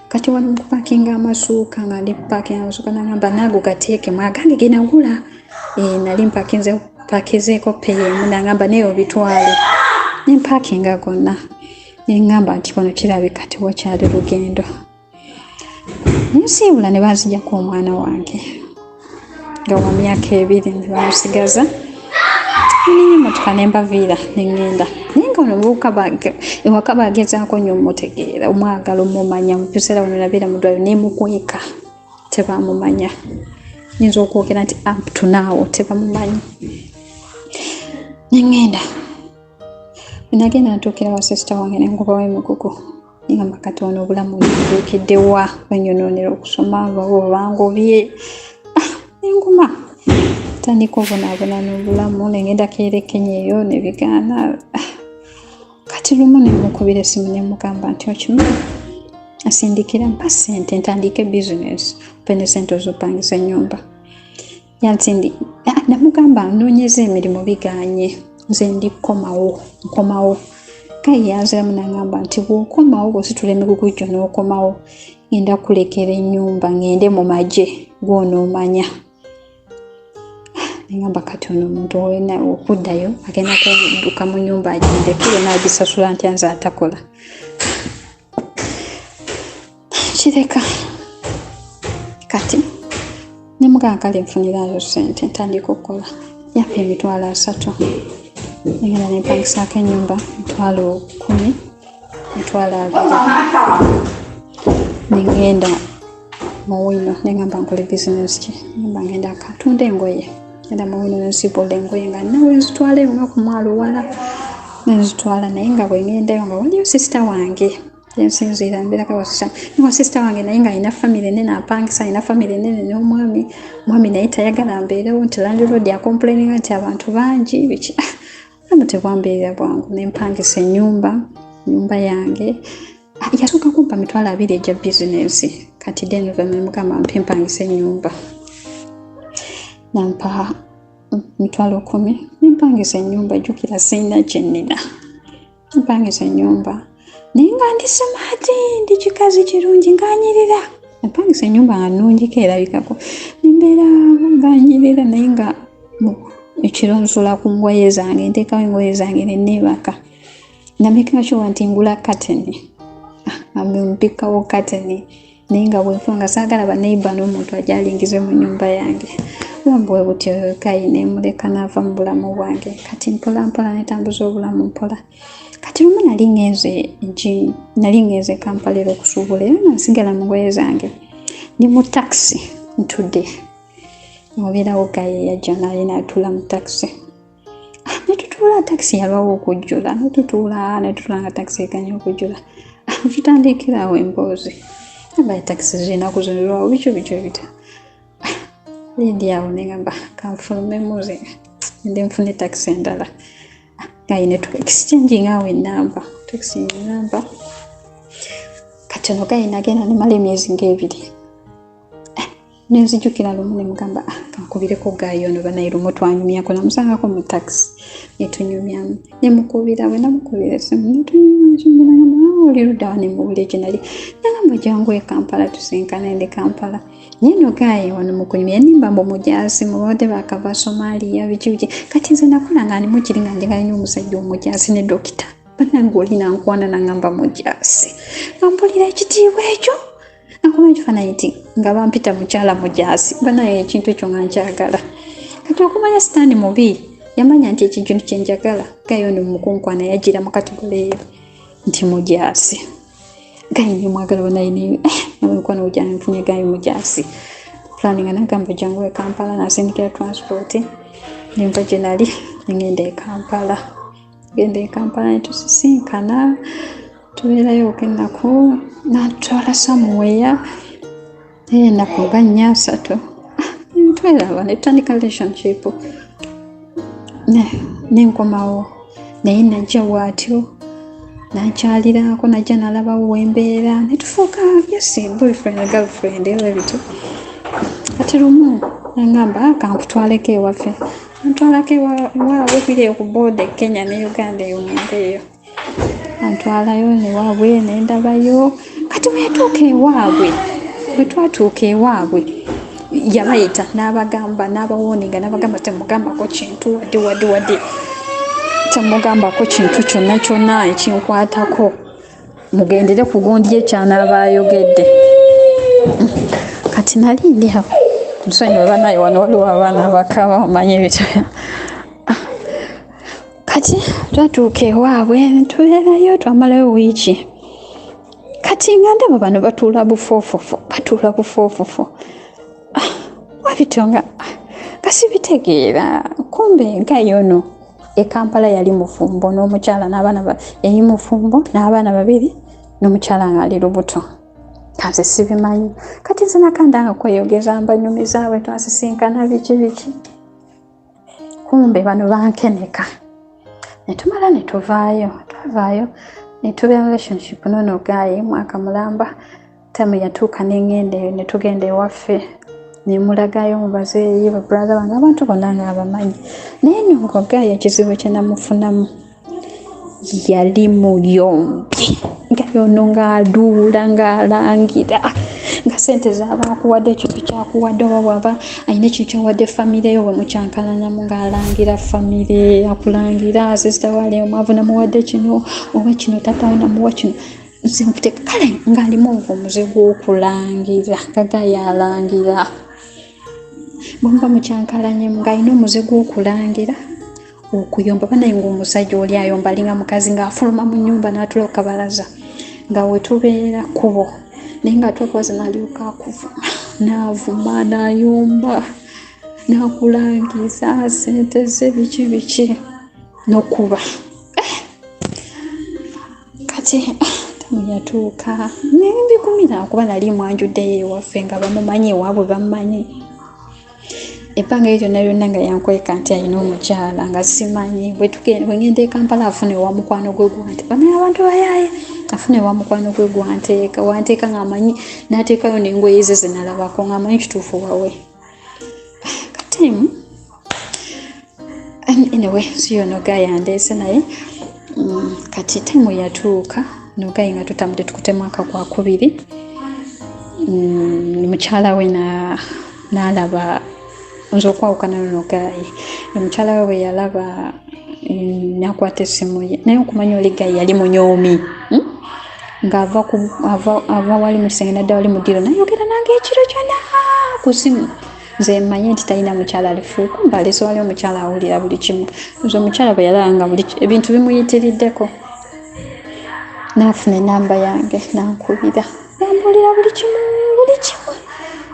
Kati wano mukupakinga amasuuka, nga ndi kupakinga amasuuka, nagamba naago gateekemu agange genagula. Nali mpakinze pakizeeko peya emu, nagamba naye obitwale, nempakinga gonna. Neŋŋamba nti wano kirabika tewakyali lugendo. Nensiibula ne banzijako omwana wange nga wa myaka 2, ne bamusigaza. Neninya emotoka nembaviira neŋŋenda, naye nga ono omuvubuka ewaka bagezaako nnyo omutegeera, omwagala, omumanya. Mu biseera wano nabeera mu ddwaliro nemukweka, tebamumanya. Nyinza okwogera nti up to now tebamumanyi. Neŋŋenda, nagenda ntuukira wa sister wange, nenkubawo emigugu, ngamba kati ono obulamu ntuukiddewa, banyononera okusoma, bangobye. Nenguma tandika obonaabona n'obulamu, nengenda keera Kenya eyo nebigaana. Kati lumu nemukubira esimu, nemugamba nti okimanyi, asindikira mpa sente ntandike bizinesi, mpe ne sente ozopangisa ennyumba. Yansindi namugamba noonyeza emirimu biganye, nze ndi komawo, nkomawo. Kaye yanziramu nagamba nti bw'okomawo, bw'ositula emigugu gyo n'okomawo, ngenda kulekera ennyumba ngende mu magye gw'onoomanya. Nengamba kati ono omuntu olina okuddayo agenda kudduka mu nyumba agindekere, n'agisasula ntya nze atakola? Kireka. Kati nemugamba kale nfunirayo sente ntandika okukola. Yampa 300,000, negenda nempangisaako ennyumba 10,000, 20,000. Nengenda mu wino, nengamba nkole bizinesi ki? Ngamba ngenda katunda engoye. Ngenda mu wino nensibula engoye nga nawe nzitwala eyo ku mwalo wala nenzitwala, naye nga bwe ngendayo nga waliyo sister wange ensinziira mbeerako wa sister wange, naye nga alina famire nene, apangisa, alina famire nene n'omwami. Omwami naye tayagala mbeerewo, nti landlord acomplaininga nti abantu bangi, biki. Obulamu tebwambeerera bwangu. Nempangisa ennyumba, nyumba yange. Yasooka kumpa 20,000 egya bizinesi. Kati then oluvannyuma nemugamba mpe mpangisa ennyumba, nampa 10,000, nempangisa ennyumba. Jjukira sirina kye nnina, mpangisa ennyumba, naye nga ndi smart, ndi kikazi kirungi, nganyirira. Mpangisa ennyumba nga nnungiko, erabikako, nembeera nganyirira, naye nga ekiro nsula ku ngoye zange, nteekawo engoye zange neneebaka. Namakinga sure nti ngula kateni, mpikawo kateni, naye nga bwenfa nga saagala baneighbour n'omuntu ajja alingize mu nnyumba yange. Obulamu bwe butyo. Guy nemuleka naava mu bulamu bwange. Kati mpola mpola netambuza obulamu mpola. Kati lumu nali ngenze Kampala era okusuubula, era nga nsigala mu ngoye zange, ndi mu takisi ntudde, obeerawo guy yajja naye natuula mu takisi, netutuula. Takisi yalwawo okujjula, netutuula, netutuula nga takisi eganye okujjula. Tutandikirawo emboozi, amba takisi zinaku zino bikyo bikyo bita. Lindi awo negamba kanfulumemu nze ndi nfune takisi endala. Guy ne exchange awo enamba, exchange enamba. Kati ono guy nagenda, nemala emyezi ngaebiri, nenzijukira lumu nemugamba, ah, kankubireko guy ono banaye, lumu twanyumyako, namusangako mu takisi netunyumyamu. Nemukubira, bwe namukubira esimu netunyumya, oli luddawa? Nemubula ekyo nali, nagamba jangu e Kampala tusinkane, ndi Kampala. Naye no guy wano mukunyumya yanimba mbu mujaasi, mubadde bakava Somalia, biki biki. Kati nze nakula nga ndimu kiri nga njagala nnyo omusajja omujaasi ne dokita. Bannange oli nankwana nangamba mujaasi, nga mpulira ekitiibwa ekyo, nakuba ekifaananyi nti nga bampita mukyala mujaasi, banaye ekintu ekyo nga nkyagala. Kati okumanya sitaani mubi, yamanya nti ekintu kyenjagala, guy ono mukunkwana yagira mu category eyo nti mujaasi. Guy nemwagala banaye, mukwano gwange nfunye guy mujaasi. Planning nagamba jangu e Kampala, nasindikira transport, nenva gye nali nengenda e Kampala. Genda e Kampala netusisinkana. Tubeerayo ennaku, natwala somewhere, ennaku nga nnya 3, tweraba ne tutandika relationship. Nenkomawo, naye najja bw'atyo nankyalirako, najja nalabawo wembeera, netufuuka yes boyfriend and girlfriend, era bityo. Kati lumu nangamba, "Ah, kankutwaleko ewaffe." Antwalako ewaabwe biri eyo ku border Kenya ne Uganda, eyo munda eyo. Antwalayo newaabwe nendabayo. Kati bwe yatuuka ewaabwe, bwe twatuuka ewaabwe, yabayita n'abagamba, n'abawarninga, n'abagamba, "Temugambako kintu wadde wadde wadde, temugambako kintu kyonna kyonna ekinkwatako, mugendere ku gundi ekyanaaba ayogedde." Kati nali ndi awo, nsonyiwe banaye, wano waliwo abaana abakaaba, omanyi ebityo. Kati twatuuka ewaabwe netubeerayo, twamalayo wiiki. Kati nga ndaba bano batuula bufoofofo, batuula bufoofofo wabityo, nga sibitegeera. Kumbe nga yono e Kampala yali mufumbo n'omukyala n'abaana, yali mufumbo n'abaana babiri n'omukyala ng'ali lubuto, kanze sibimanyi. Kati nze nakanda nga kweyogeza, mbanyumiza bwe twasisinkana, biki biki. Kumbe bano bankeneka. Netumala netuvaayo, twavaayo netubeera relationship nono guy mwaka mulamba. Time yatuuka neŋŋenda eyo, netugenda ewaffe, nemulagayo mu bazeeyi, babrother bange, abantu bonna nga abamanyi. Naye nno nga guy ekizibu kye namufunamu, yali muyombi, nga yono ng'aduula, ng'alangira nga sente z'aba akuwadde, ekintu kyakuwadde, oba bw'aba alina ekintu kyawadde famire yo, bwe mukyankalanamu ng'alangira famire, akulangira sister wali omwavu namuwadde kino, oba kino taatawe namuwa kino. Nze nkuteeka kale ng'alimu ogwo omuze gw'okulangira, nga guy alangira bwe muba mukyankalanyemu, ng'alina omuze gw'okulangira, okuyomba. Banaye ng'omusajja oli ayomba alinga mukazi, ng'afuluma mu nnyumba n'atula ku kabalaza nga wetubeera kkubo, naye ng'atuuka kubaza n'alyoka akuvuma, n'avuma, n'ayomba, n'akulangiza sente ze, biki biki, n'okuba. Kati time yatuuka nembigumira, kuba nali mwanjuddeyo ewaffe nga bamumanyi, ewaabwe bamumanyi. Ebbanga eryo lyonna lyonna nga yankweka nti alina omukyala, nga simanyi. Bwe ngenda e Kampala, afuna ewa mukwano gwe gwanteeka. Banaye abantu bayaaye, afuna ewa mukwano gwe gwanteeka, wanteeka ng'amanyi, n'ateekayo n'engoye ze zenalabako, ng'amanyi kituufu wawe. Kati anyway, si yono guy andeese naye. Kati time yatuuka no guy nga tutambudde, tukute mwaka gwakubiri, mukyala we n'alaba nze okwawukana nono guy. Omukyala we bwe yalaba, nakwata essimu ye, naye okumanya oli guy yali munyoomi, Ng'ava ava wali mu kisenge nadda wali mu ddiro, nayogera nange ekiro kyonna ku simu. Nze mmanyi nti talina mukyala, alifu, kumbe alese wali omukyala, awulira buli kimu. Nze omukyala bwe yalaba nga buli ebintu bimuyitiriddeko, n'afuna enamba yange, n'ankubira, yambuulira buli kimu, buli kimu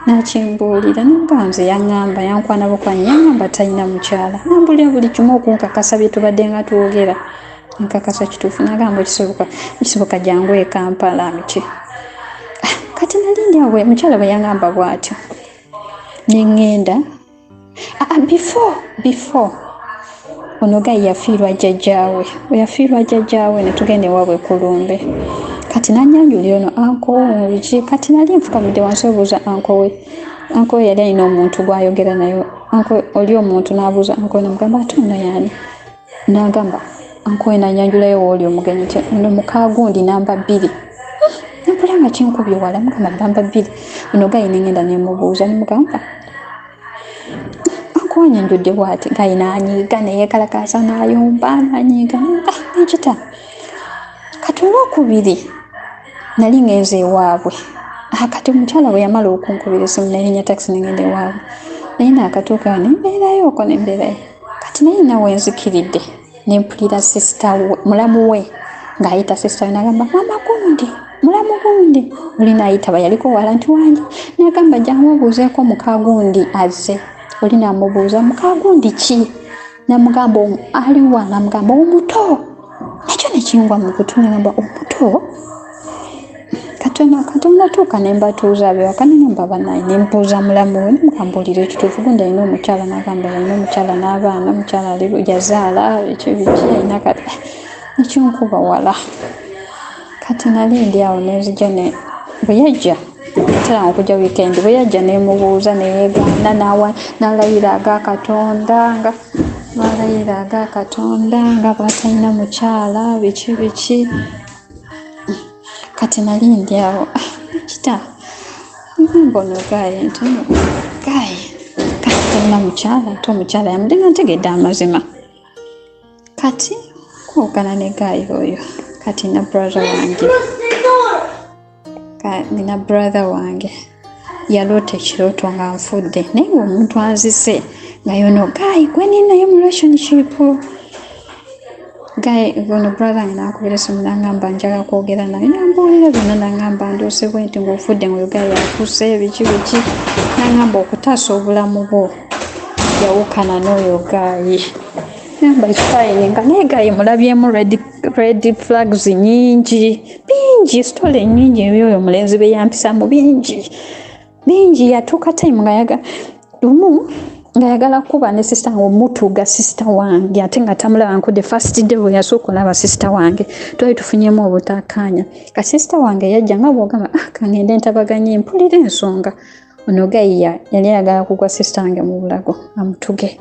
n'akimbuulira. Nanga nze yaŋŋamba, yankwana bukwanyi, yaŋŋamba talina mukyala. Nambuulira buli kimu okunkakasa bye tubadde nga twogera, nkakasa kituufu. Nagamba, "Kisoboka, kisoboka, jangu e Kampala," biki. Kati nali ndi awo, mukyala bwe yaŋŋamba bw'atyo, neŋŋenda. Before ono guy yafiirwa jjajjaawe, bwe yafiirwa jjajjaawe ne tugenda ewaabwe kulumbe. Kati nanyanjulira ono uncle biki. Kati nali nfukamidde wansi obuuza uncle we. Uncle we yali alina omuntu gw'ayogera naye, uncle oli omuntu n'abuuza uncle we, namugamba, "Ate ono yaani?" N'agamba uncle we, nanyanjulayo wooli omugenyi nti ono mukaagundi namba 2. Nampulira nga kinkubye wala, mugamba namba 2 ono guy. Nengenda nemubuuza, nemugamba, "Uncle wanyanjudde bw'ati." Guy n'anyiiga, neyeekalakaasa, n'ayomba, n'anyiiga nekita. Kati olwokubiri nali ngenze ewaabwe. Kati omukyala bwe yamala okunkubira essimu, nerinnya takisi nengenda ewaabwe, naye naakatuuka nembeerayo okwo, nembeerayo. Kati naye nawe nzikiridde, nempulira sister mulamu we ng'ayita sister we, nagamba, "Mama gundi, mulamu gundi." Oli naayitaba, yaliko wala, nti wange, nagamba, "Jangu obuuzeeko muka gundi azze." Oli namubuuza, "Muka gundi ki?" Namugamba, "Aliwa?" Namugamba, "Omuto." Nakyo Nekingwa mu kutu nengamba omuto katono katono natuuka ne mbatuuza abewaka ne ngamba banaye ne mbuuza mulamu we ne mukambuulira ekituufu gundi alina omukyala n'agamba alina omukyala n'abaana omukyala ali yazaala biki biki alina kati nekinkuba wala kati nali ndi awo nenzija ne bwe yajja yateranga okujja wiikendi bwe yajja nemubuuza neyegaana n'alayira aga Katonda nga n'alayira aga Katonda nga bw'atalina mukyala biki biki kati nali ndi awo kita ngamba ono gaayi nti no gaayi kati talina mukyala ate omukyala yamudde nga ntegedde amazima kati kwogana ne gaayi oyo kati na brother wange nina brother wange yaloota ekirooto nga nfudde naye ng'omuntu anzise nga yono gaayi gwe ninaye mu relationship guy ono brother wange nankubira esimu nangamba njagala kwogera naye nambuulira byonna nangamba ndoose bwe nti ng'ofudde ng'oyo guy akuse biki biki nangamba okutaasa obulamu bwo yawukana n'oyo guy namba fine nga naye guy mulabyemu red flags nyingi bingi story nyingi ebyoyo omulenzi be yampisamu bingi bingi yatuuka time nga yaga lumu ng'ayagala kuba ne sister wange omutuga sister wange ate nga tamulaba nko the first day bwe yasooka olaba sister wange twali tufunyemu obutakkaanya ka sister wange yajja nga bw'ogamba ah kangende ntabaganye mpulira ensonga ono guy yali ayagala kugwa sister wange mu bulago amutuge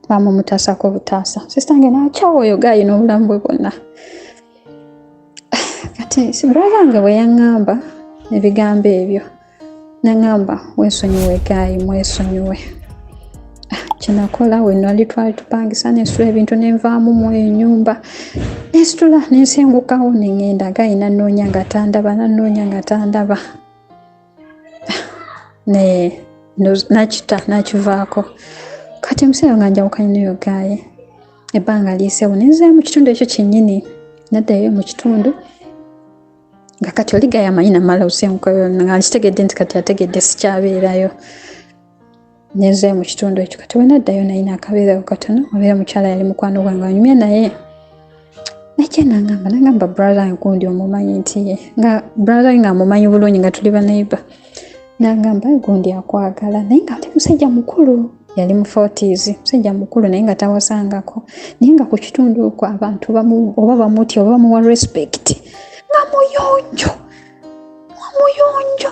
bamumutaasako obutaasa sister wange n'akyawa oyo guy n'obulamu bwe bwonna kati si brother wange bwe yaŋŋamba ebigambo ebyo naŋŋamba weesonyiwe guy mwesonyiwe kyenakola we nali twali tupangisa nensitula ebintu nenvaamu mu eyo ennyumba nensitula nensengukawo neŋŋenda guy nanoonya nga tandaba nanoonya nga tandaba ne nakita nakivaako kati emuseera nga njawukanye neyo guy ebbanga liyiseewo nenzaayo mu kitundu ekyo kyennyini naddayo mu kitundu nga kati oli guy amanyi namala osengukayo nga nkitegedde nti kati ategedde sikyabeerayo nenzaayo mu kitundu ekyo kati wenaddayo naye nakabeerayo katono obeera mukyala yali mukwano gwange anyumya naye najja nangamba brother gundi omumanyi nti ye nga brother nga amumanyi bulungi nga tuli baneighbor nangamba gundi akwagala naye nga ate musajja mukulu yali mu 40s musajja mukulu naye nga tawasangako naye nga ku kitundu okwo abantu oba bamutya oba bamuwa respect nga muyonjo nga muyonjo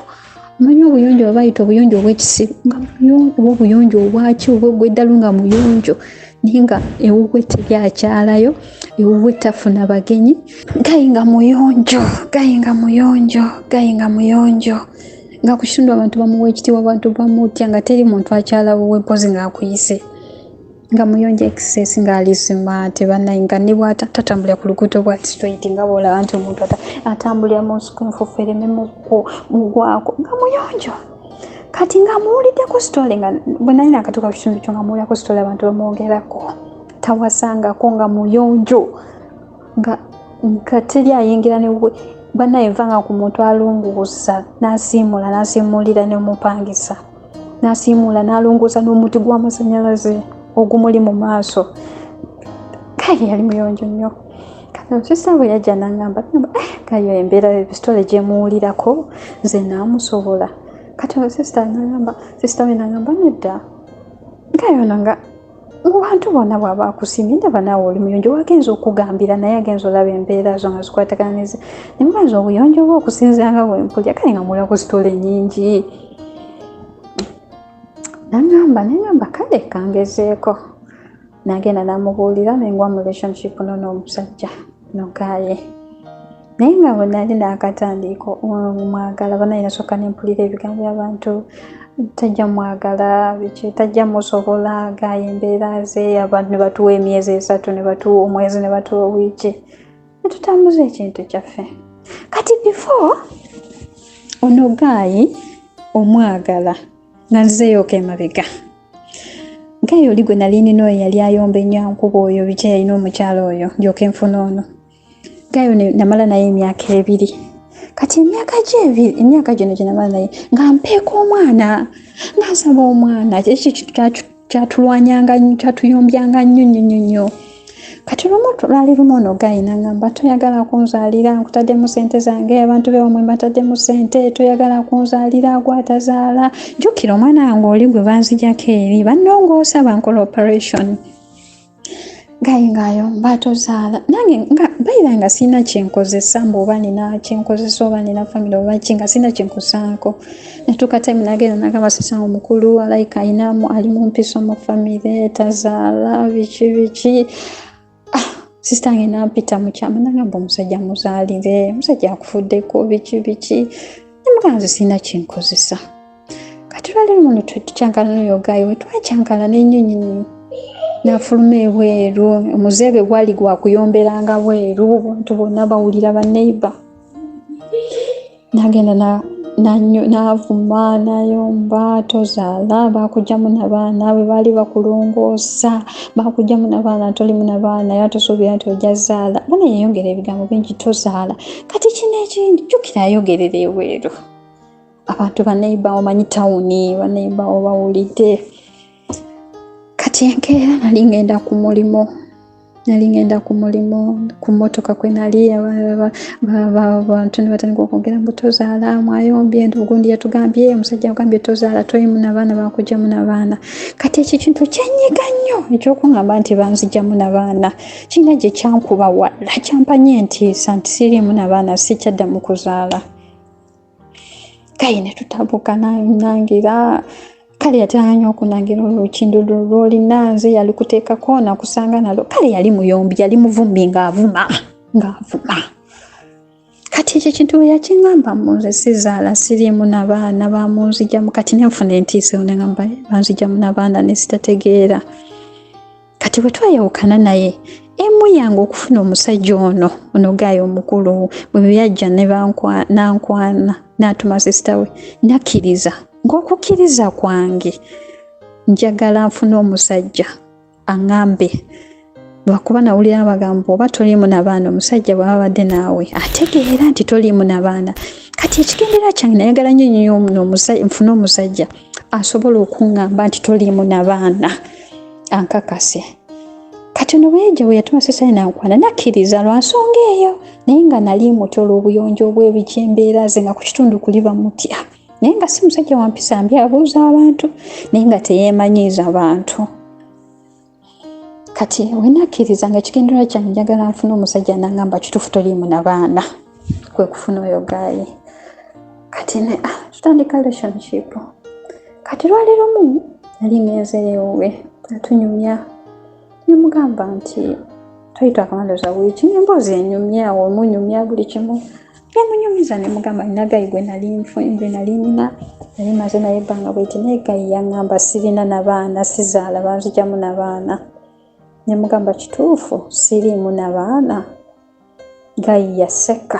omanyi obuyonjo oba bayita obuyonjo obwekisiru nga muyonjo oba obuyonjo obwaki oba ogweddalu nga muyonjo naye nga ewuwe teryakyalayo ewuwe tafuna bagenyi guy nga muyonjo guy nga muyonjo guy nga muyonjo nga ku kitundu abantu bamuwa ekitiibwa abantu bamutya nga teri muntu akyala wuwe mpozi ng'akuyise nga muyonjo excess ng'ali smart bannaye nga ne bw'ata tatambulira ku luguudo bw'ati straight nga bw'olaba nti omuntu atambulira mu nsiko enfuufu ereme mugwako nga muyonjo kati nga muwuliddeko story nga bwe nali nakatuuka ku kitundu kyo nga muwulirako story abantu bamwogerako tawasangako nga muyonjo nga teri ayingira ne bannaye nvanga ku muntu alunguusa n'asiimuula n'asiimuulira ne mupangisa n'asiimuula n'alunguusa n'omuti gw'amasannyalaze ogumuli mu maaso guy yali muyonjo nnyo kati sister bwe yajja n'aŋŋamba eh, guy embeera ebisitole gye muwulirako nze naamusobola kati sister n'aŋŋamba sister we n'aŋŋamba nedda guy ono nga mu bantu bonna bw'aba akusiimye ndaba naawe oli muyonjo wagenza okugambira naye agenza olaba embeera zo nga zikwatagana nezi nemuganza obuyonjo bwe okusinziira nga bwe mpulira kale nga muwulirako story nnyingi naŋŋamba neŋŋamba kale kangezeeko nagenda namubuulira nengwa mu relationship nono omusajja no guy naye nga bwe nali naakatandika omwagala banaye nasooka nempulira ebigambo by'abantu tajja mwagala biki tajja musobola guy embeera ze abantu ne batuwa emyezi 3 ne batuwa omwezi ne batuwa wiiki ne tutambuza ekintu kyaffe kati before ono guy omwagala nga nzizeeyoko emabega guy oli gwe nali nina oyo yali ayomba ennyo ankuba oyo biki yalina omukyala oyo ndyoka enfuna ono guy ono namala naye emyaka 2 kati emyaka gye ebiri emyaka gino gye namala naye nga mpeeka omwana nga nsaba omwana ekyo kyatulwanyanga nnyo kyatuyombyanga nnyo nnyo nnyo nnyo Kati lumu lwali lumu ono guy nangamba, "Toyagala kunzaalira, nkutaddemu sente zange, abantu bewamwe mbataddemu sente, toyagala kunzaalira, gwatazaala." Jjukira omwana wange oli gwe banzijako eri, bannongoosa, bankola operation. Guy ng'ayomba, "Tozaala." Nange nga bayira nga sirina kyenkozesa, mbu oba nina kyenkozesa oba nina family oba ki, nga sirina kyenkosaako. Natuuka time nagenda nagamba sister omukulu alayika ayinamu ali mu mpiso mu family, tazaala, biki biki. Ah, sister wange nampita mukyama nagamba, "Omusajja muzaalire, omusajja akufuddeko, biki biki." Nemugamba, "Nze sirina kyenkozesa." Kati lwali lumu tukyankala n'oyo guy, we twakyankala n'ennyonyi nafuluma ebweru. Omuzeebe gwali gwakuyomberanga bweru, abantu bonna bawulira, baneighbour. Nagenda n'avuma, n'ayomba, "Tozaala, bakugyamu nabaana, bwe baali bakulongoosa bakugyamu nabaana, tolimu nabaana, era tosuubira nti ojja zaala." Bana yeyongera ebigambo bingi, "Tozaala." Kati kino ekindi, jjukira ayogerera ebweru, abantu baneighbour, omanyi tawuni, baneighbour bawulidde. Kati enkeera nali ngenda ku mulimu, nali ngenda ku mulimu, ku mmotoka kwe nali, abantu ne batandika okwogera mbu, "Tozaala, mwayombye, gundi yatugambye, omusajja agambye tozaala, tolimu nabaana, bakugyamu nabaana." Kati ekyo kintu kyanyiga nnyo, ekyokuŋŋamba nti banzigyamu nabaana, kirina gye kyankuba wala, kyampa nnyo entiisa nti siriimu nabaana, sikyaddamu kuzaala. Kaye ne tutabuka, nangira kale yatera nnyo okunangira, "Olukindo lwolina nze yalikuteekako, nakusanga nalwo." Kale yali muyombi, yali muvumi, ng'avuma ng'avuma. Kati ekyo ekintu bwe yakiŋŋamba mu nze sizaala, siriimu nabaana, bamunzigyamu, kati nenfuna entiisa, neŋŋamba banzigyamu nabaana, ne sitategeera. Kati bwe twayawukana naye, emu yange okufuna omusajja ono, ono guy omukulu, bwe yajja ne nankwana, n'atuma sister we, nakkiriza. Ng'okukkiriza kwange njagala nfune omusajja aŋŋambe, lwakuba nawulira abagamba oba toliimu nabaana, omusajja bw'aba abadde naawe ategeera nti toliimu nabaana. Kati ekigendererwa kyange nayagala nnyo nnyo nfune omusajja asobola okuŋŋamba nti toliimu nabaana, ankakase. Kati ono bwe yajja, bwe yatuma sister nankwana, nakkiriza lwa nsonga eyo, naye nga nali mutya olw'obuyonjo obw'ebiki, embeera ze, nga ku kitundu kuli bamutya, naye nga si musajja wa mpisa mbi, abuuza abantu, naye nga teyeemanyiiza bantu. Kati we nakkiriza nga ekigendererwa kyange njagala nfune omusajja nangamba kituufu toliimu nabaana, kwe kufuna oyo guy. Kati ne tutandika relationship. Kati lwali lumu nali ngenzeeyo ewuwe, atunyumya, nemugamba nti twali twakamandoza wiiki, emboozi enyumya awo, omunyumya buli kimu, nemunyumiza, nemugamba nina guy gwe nali gwe nali nina, nali maze naye ebbanga bweti, naye guy yaŋŋamba sirina nabaana, sizaala, banzigyamu nabaana. Nemugamba, "Kituufu siriimu nabaana?" Guy yaseka.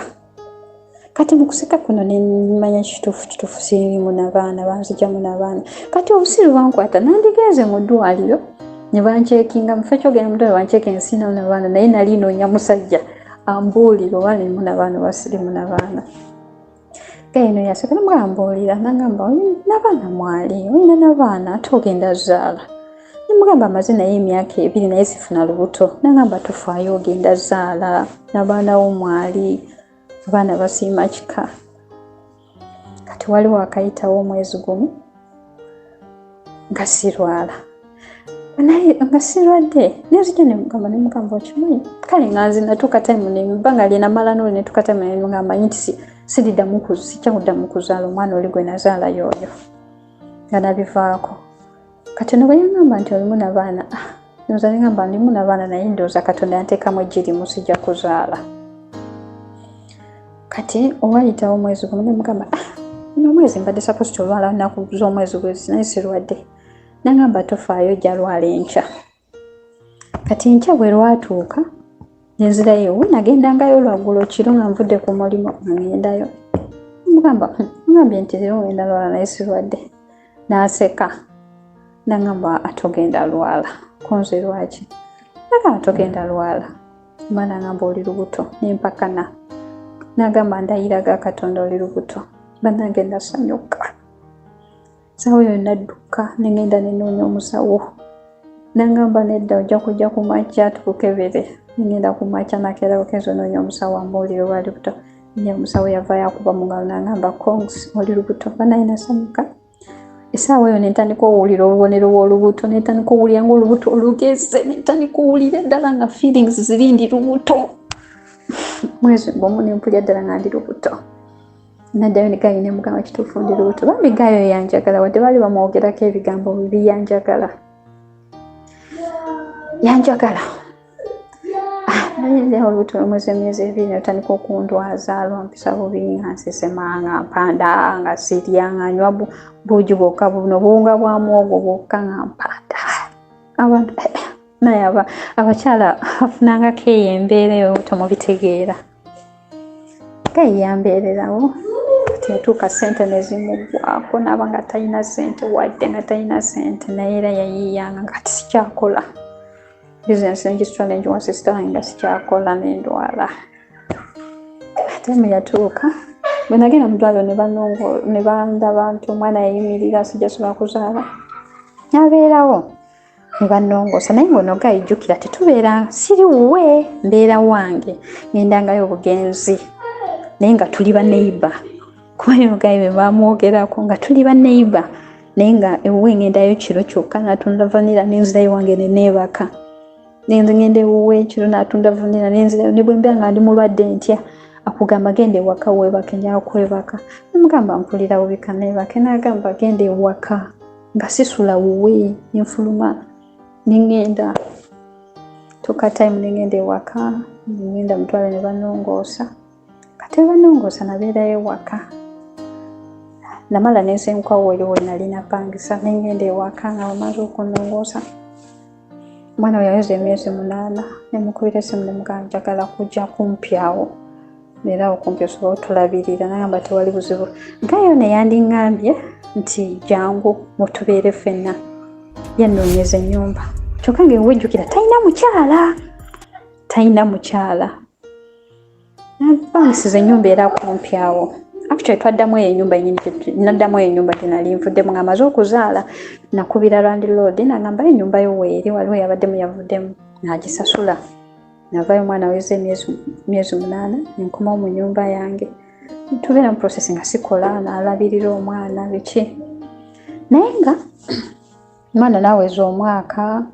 Kati mu kuseka kuno nemanya kituufu, kituufu siriimu nabaana, banzigyamu nabaana. Kati obusiru bwankwata, nandigenze mu ddwaliro ne bancheckinga, mu kifo kyogenda mu ddwaliro bancheckinga sirinamu nabaana, naye nali noonya musajja ambuulire oba nirimu nabaana oba sirimu nabaana. Eno yaseka, namugamba, "Mbuulira." Nagamba, "Nabaana mwali, olina nabaana, ate ogenda zaala." Nemugamba, "Amaze naye emyaka 2 naye sifuna lubuto." Nagamba, "Tofaayo, ogenda zaala, nabaana wo mwali, abaana basiima kika." Kati waliwo akayitawo omwezi gumu nga sirwala, naye nga sirwadde, nenzija nemugamba, nemugamba, "Okimanyi, kale nga nze natuuka time nebbanga lyenamala noli, netuuka time nga mmanyi nti siriddamu, sijja kuddamu kuzaala omwana oli gwe nazaala yooyo, nga nabivaako." Kati ono bwe yaŋŋamba nti olimu nabaana, ah, ndowooza neŋŋamba ndimu nabaana, naye ndowooza Katonda yanteekamu egirimu, sijja kuzaala. Kati owayitawo omwezi gumu nemugamba, "Ah, guno omwezi mbadde supposed olwala nnaku z'omwezi gwezi, naye sirwadde." Nagamba, "Tofaayo, ojja lwala enkya." Kati enkya bwe lwatuuka nenzirayo ewe nagendangayo lwaggulo kiro nga nvudde ku mulimu, nga ngendayo, mugamba, "Ngambye nti leero ngenda lwala, naye sirwadde." N'aseka, nagamba, "Atogenda lwala." Konze lwaki? Nagamba, "Togenda lwala." Ma nagamba, "Oli lubuto." Nempakana. Nagamba, "Ndayiraga Katonda, oli lubuto." Bannange, nasanyuka. Sawa eyo nadduka nengenda nenoonya omusawo. Nangamba nedda, ojja kujja ku makya tukukebere. Ngenda ku makya, nakeera bukeezi onoonya omusawo ambuulire oba ali lubuto. Naye omusawo yavaayo akuba mu ngalo nangamba, "Congs, oli lubuto." Banaye nasanyuka. Essaawa eyo nentandika owulira obubonero bw'olubuto, nentandika owulira nga olubuto olugeze, nentandika owulira eddala nga feelings ziri ndi lubuto. Mwezi gumu nempulira ddala nga ndi lubuto. Naddayo ne guy nemugamba, "Kituufu ndi lubuto." Bambi guy oyo yanjagala, wadde baali bamwogerako ebigambo bibi, yanjagala, yanjagala. Naye olubuto lumwezi emyezi 2 netandika okundwaza, lwampisa bubi, nga nsesema, nga mpanda, nga sirya, nga nywa buugi bwokka, buno buwunga bwa muwogo bwokka, nga mpanda. Abantu naye abakyala afunangako eyo embeera eyo temubitegeera. Guy yambeererawo. Yatuuka sente nezimuggwako, naaba nga talina sente, wadde nga talina sente, naye era yayiiyanga. Kati sikyakola bizinesi, nengisitwala nengiwa sister wange, nga sikyakola, nendwala. Ate mu yatuuka bwe nagenda mu ddwaliro ne bandaba nti omwana yayimirira, sijja kuzaala. Nabeerawo ne bannongoosa, naye ng'ono gayijjukira tetubeera, siri wuwe, mbeera wange, ngendangayo obugenzi, naye nga tuli baneiba, kuba yo guy bwe bamwogerako nga tuli baneiba, naye nga ewuwe ngendayo kiro kyokka, natunda vanilla nenzirayo wange neneebaka. Ngenda ewuwe ekiro, natunda vanilla nenzirayo. Ne bwe mbeera nga ndi mulwadde ntya, akugamba, "Genda ewaka weebake, njala kwebaka." Nemugamba, "Mpulira bubi, kaneebake." Nagamba, "Genda ewaka." Nga sisula wuwe, nenfuluma neŋŋenda tuka time neŋŋenda ewaka, ngenda mutwale ne banongoosa. Kati banongoosa, nabeerayo ewaka, namala nensenkwawo eri we nali napangisa, neŋŋenda ewaka nga bamaze okunongoosa. Omwana we yaweza emyezi 8, nemukubira esimu nemugamba, "Njagala kujja kumpi awo, era awo kumpi osobola otulabirira?" Nagamba, "Tewali buzibu." Guy ono yandiŋŋambye nti jangu mutubeere ffenna, yannoonyeza ennyumba, kyokka nga ewejjukira talina mukyala, talina mukyala. Napangisiza ennyumba era kumpi awo. Actually twaddamu eyo ennyumba yenyini, naddamu eyo ennyumba gye nali nvuddemu nga amaze okuzaala. Nakubira landlord nagamba, "Ennyumba yo weeri, waliwo yabaddemu yavuddemu," n'agisasula. Navayo, omwana aweza emyezi 8, nenkomawo mu nnyumba yange. Tubeera mu process nga sikola, nalabirira omwana biki, naye nga omwana naweza omwaka,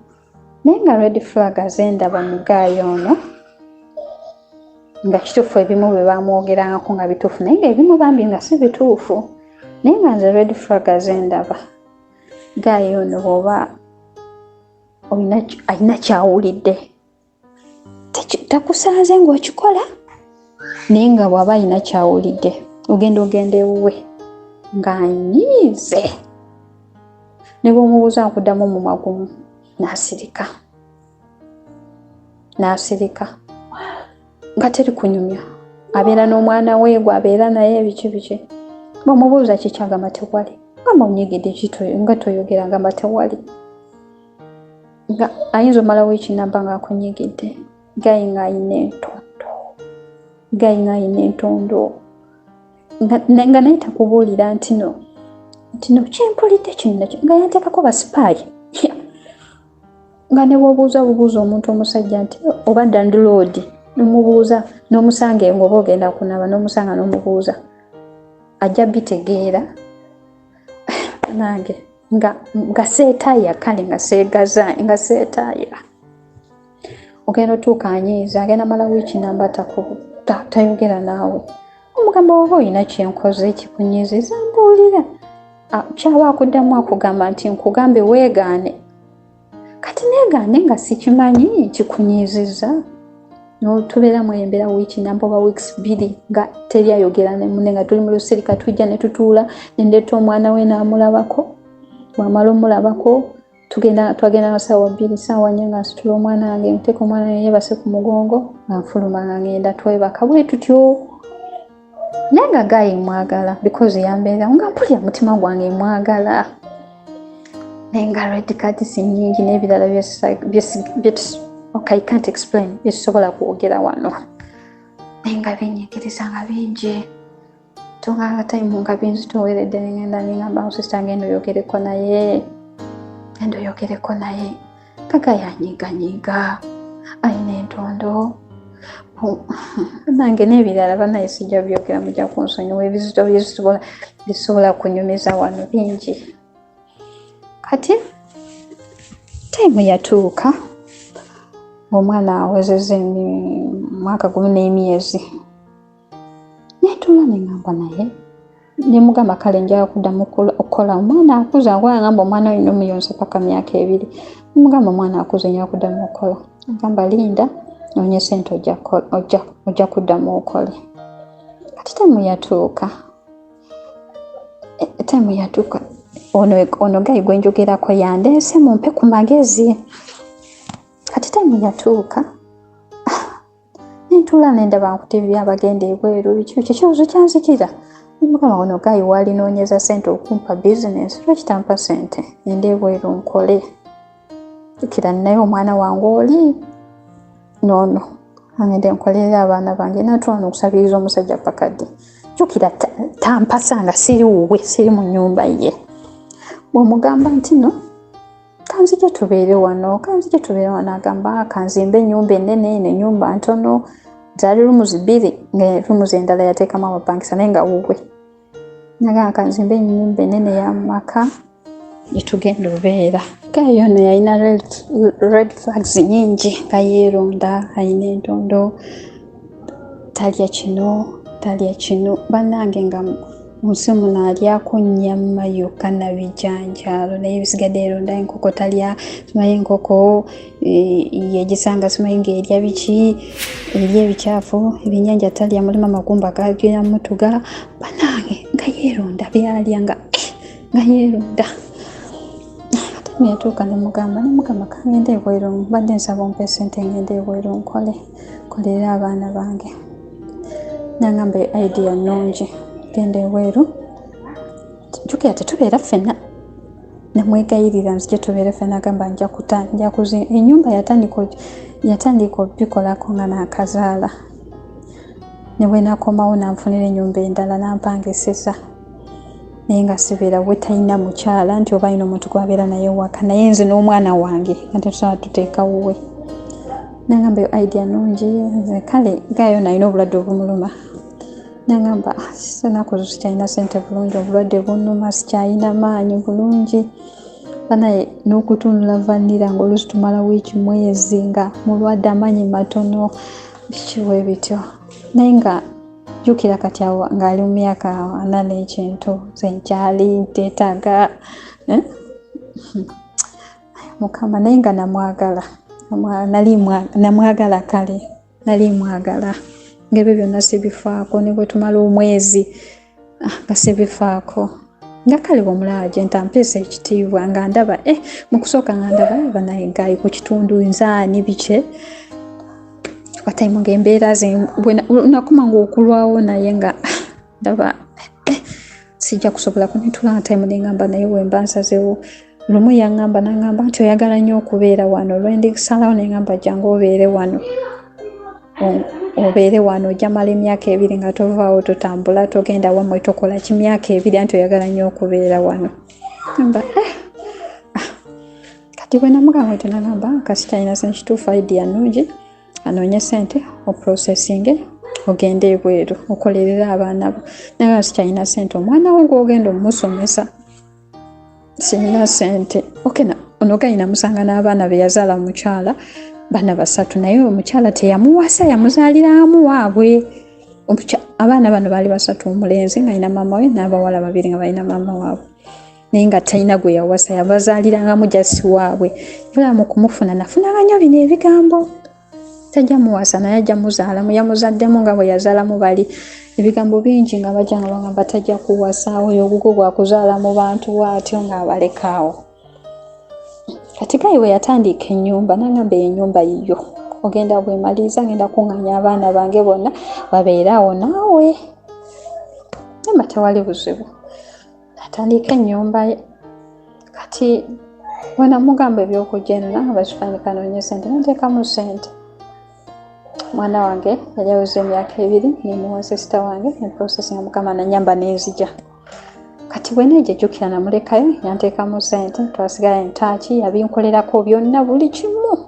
naye nga red flag azendaba mu guy ono nga kituufu, ebimu bwe bamwogerangako nga bituufu, naye nga ebimu bambi nga si bituufu. Naye nga nze red flag azendaba, guy ono bw'oba alina kyawulidde, takusanze ng'okikola, naye nga bw'aba alina kyawulidde, ogenda ewuwe ng'anyiize, ne bw'omubuuza akuddamu omumwa gumu n'asirika, n'asirika nga teri kunyumya. Abeera n'omwana we gwe abeera naye, biki biki. Bw'omubuuza kiki, agamba tewali. Gamba onyegedde nga toyogera, agamba tewali. Nga ayinza omala wiiki namba ng'akunyigidde. Guy ng'ayina entondo, guy ng'ayina entondo, nga naye takubuulira nti no, nti no kyempulidde kino nakyo, nga yanteekako ba spy, nga ne bw'obuuza bubuuza omuntu omusajja nti oba landlord, nomubuuza n'omusanga nga oba ogenda kunaaba n'omusanga n'omubuuza, ajja bitegeera. Nange nga seetaaya, kale nga seegaza, nga seetaaya. Ogenda otuuka anyiiza, agenda mala wiiki namba tayogera naawe. Omugamba, "Oba olina kyenkoze ekikunyiiziza, mbuulira." Kyaba akuddamu akugamba nti, "Nkugambe weegaane." Kati neegaane nga sikimanyi kikunyiiziza? Tubeera mweyembera wiiki namba oba weeks 2 nga teri ayogera ne munne, nga tuli mu lusirika. Tujja ne tutuula, nendeeta omwana we n'amulabako. Bwamala omulabako, tugenda, twagenda nga saawa 2, saawa 4, nga nsitula omwana wange, nteeka omwana wange yeebase ku mugongo, nga nfuluma, nga ngenda twebaka bwe tutyo. Naye nga guy mwagala because yambeera nga mpulira mutima gwange mwagala, naye nga red cards nyingi n'ebirala. Okay, I can't explain, byetusobola kwogera wano, naye nga binyigiriza nga bingi. Tunganga time nga binzitoweredde, nengenda nengamba sister, "Ngenda oyogereko naye, genda oyogereko naye." Kaka yanyiganyiga, alina entondo nange n'ebirala. Banaye sijja byogera, mujja kunsonyiwa. Ebizito bisobola kunyumiza wano bingi. Kati time yatuuka, omwana awezezza mwaka gumu n'emyezi, netuula neŋŋamba naye, nemugamba kale njala kuddamu okukola, omwana akuze. Agamba omwana olina omuyonsa paka myaka 2. Nemugamba omwana akuze, njala kuddamu okukola. Agamba linda noonye sente, ojja kuddamu okole. Kati time yatuuka, ono guy gwenjogerako yandeese mumpe ku magezi. Kati time yatuuka, nentuula nendaba nku TV abagenda ebweru, biki biki, ekibuzo kyanzikira. Mukama, ono guy walinoonyeza sente okumpa bizinesi, lwaki tampa sente ngende ebweru nkole? Jjukira nnaye omwana wange oli noono, angende nkolerera abaana bange. Natuula nokusabiriza omusajja pakadde. Jjukira tampasa nga siri wuwe, siri mu nnyumba ye. Bw'omugamba nti no kanzije tubeere wano, kanzije tubeere wano, agamba kanzimbe ennyumba ennene. Eno ennyumba ntono, zaali rooms 2, nga rooms endala yateekamu abapangisa, naye nga wuwe. Nagamba kanzimbe ennyumba ennene y'amaka gyetugenda obeera. Guy ono yalina red flags nyingi, nga yeeronda, alina entondo, talya kino, talya kino. Bannange, nga munsi muno alyako nnyama yokka na bijanjaalo, naye ebisigadde eronda. Enkoko talya, simanyi enkoko yegisanga, simanyi ng'erya biki, erya ebikyafu. Ebyennyanja talya, mulimu amagumba gagenda mutuga. Bannange, nga yeeronda byalya, nga yeeronda. Ate yatuuka nemugamba kangende ebweru, mbadde nsaba ompe sente ngende ebweru nkole, nkolerere abaana bange. Nangamba idea nnungi, genda ebweru. Jjukira tetubeera ffenna. Namwegayirira nzije tubeere ffenna, agamba nja kuta nja kuzi ennyumba. Yatandika obikolako nga naakazaala, ne bwe nakomawo nanfunira ennyumba endala nampangisisa, naye nga sibeera we. Talina mukyala nti oba alina omuntu gwabeera naye waka, naye nze n'omwana wange nga tetusobola tuteeka wuwe. Nangamba eyo idea nungi. Nze kale guy ono alina obulwadde obumuluma. Nangamba enaku zo sikyalina sente bulungi, obulwadde bunuma, sikyalina maanyi bulungi. Banaye n'okutunula vanira nga oluusi tumala wiiki, mwezi nga mulwadde, amaanyi matono, biki bwe bityo. Naye nga jjukira kati awo ng'ali mu myaka 40 n'ekintu, nze nkyali nteetaaga, eh? Mukama, naye nga namwagala, nali namwagala, kale nali mwagala, ngaebyo byonna sibifaako. Ne bwe tumala omwezi nga sibifaako, nga kale bwomulaba gye ntampeesa ekitiibwa, nga ndaba mu kusooka nga ndaba banaye guy ku kitundu nzaani bike wataimu ngaembeera ze nakoma nga okulwawo, naye nga ndaba sijja kusobola kunetula. Nga time nengamba naye wemba nsazewo. Lumu yaŋŋamba, naŋŋamba nti oyagala nnyo okubeera wano, lwendisalawo neŋŋamba jangu obeere wano, obeere wano, ojja mala emyaka 2 nga tovaawo, totambula, togenda wammwe, tokola ki, myaka 2, anti oyagala nnyo okubeera wano. Ŋamba ah. Kati bwe namugamba nti, nagamba kasikyalina sente, kituufu, idea nnungi, anoonye sente oprocessinge ogende ebweru okolerere abaana bo. Naye sikyalina sente, omwana wo gwogenda omusomesa, sirina sente. Okay, ono guy namusanga n'abaana be yazaala mukyala, baana basatu, naye omukyala teyamuwasa, yamuzaaliramu waabwe. Abaana bano baali basatu, omulenzi nga alina maama we n'abawala babiri nga balina maama waabwe, naye nga talina gwe yawasa, yabazaalirangamu just waabwe. Bula mu kumufuna nafunanga nnyo bino ebigambo, tajja muwasa naye ajja muzaalamu, yamuzaddemu nga bwe yazaalamu bali. Ebigambo bingi nga bajja nga bagamba tajja kuwasa, oyo ogugwo gwakuzaala mu bantu bw'atyo, ng'abalekaawo. Kati guy bwe yatandika ennyumba, nagamba eyo ennyumba yiyo, ogenda bwemaliriza ngenda kuŋŋaanya abaana bange bonna babeere awo naawe. Gamba tewali buzibu, atandika ennyumba ye. Kati bwenamugamba ebyokujja eno, nangamba kifanika noonye sente, nanteekamu sente. Mwana wange yali aweza emyaka 2, nemuwa sister wange ne process, nga Mukama nanyamba nenzija. Kati Kati bwe nejja jjukira namulekayo, yanteekamu ssente, twasigala entaaki, yabinkolerako byonna buli kimu.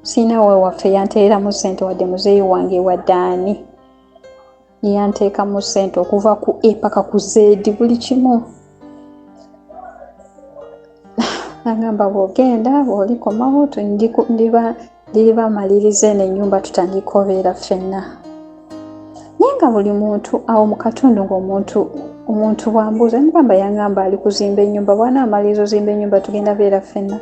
Siina we waffe yanteereramu ssente wadde muzeeyi wange wadde ani. Yanteekamu ssente okuva ku A paka ku Z buli kimu. Nagamba bw'ogenda bw'olikomawo ndiriba maliriza eno ennyumba tutandika obeera ffenna. Naye nga buli muntu awo mu katundu ng'omuntu omuntu bw'ambuuza ngamba yangamba ali kuzimba ennyumba, bw'anaamaliriza ozimba ennyumba tugenda beera ffenna.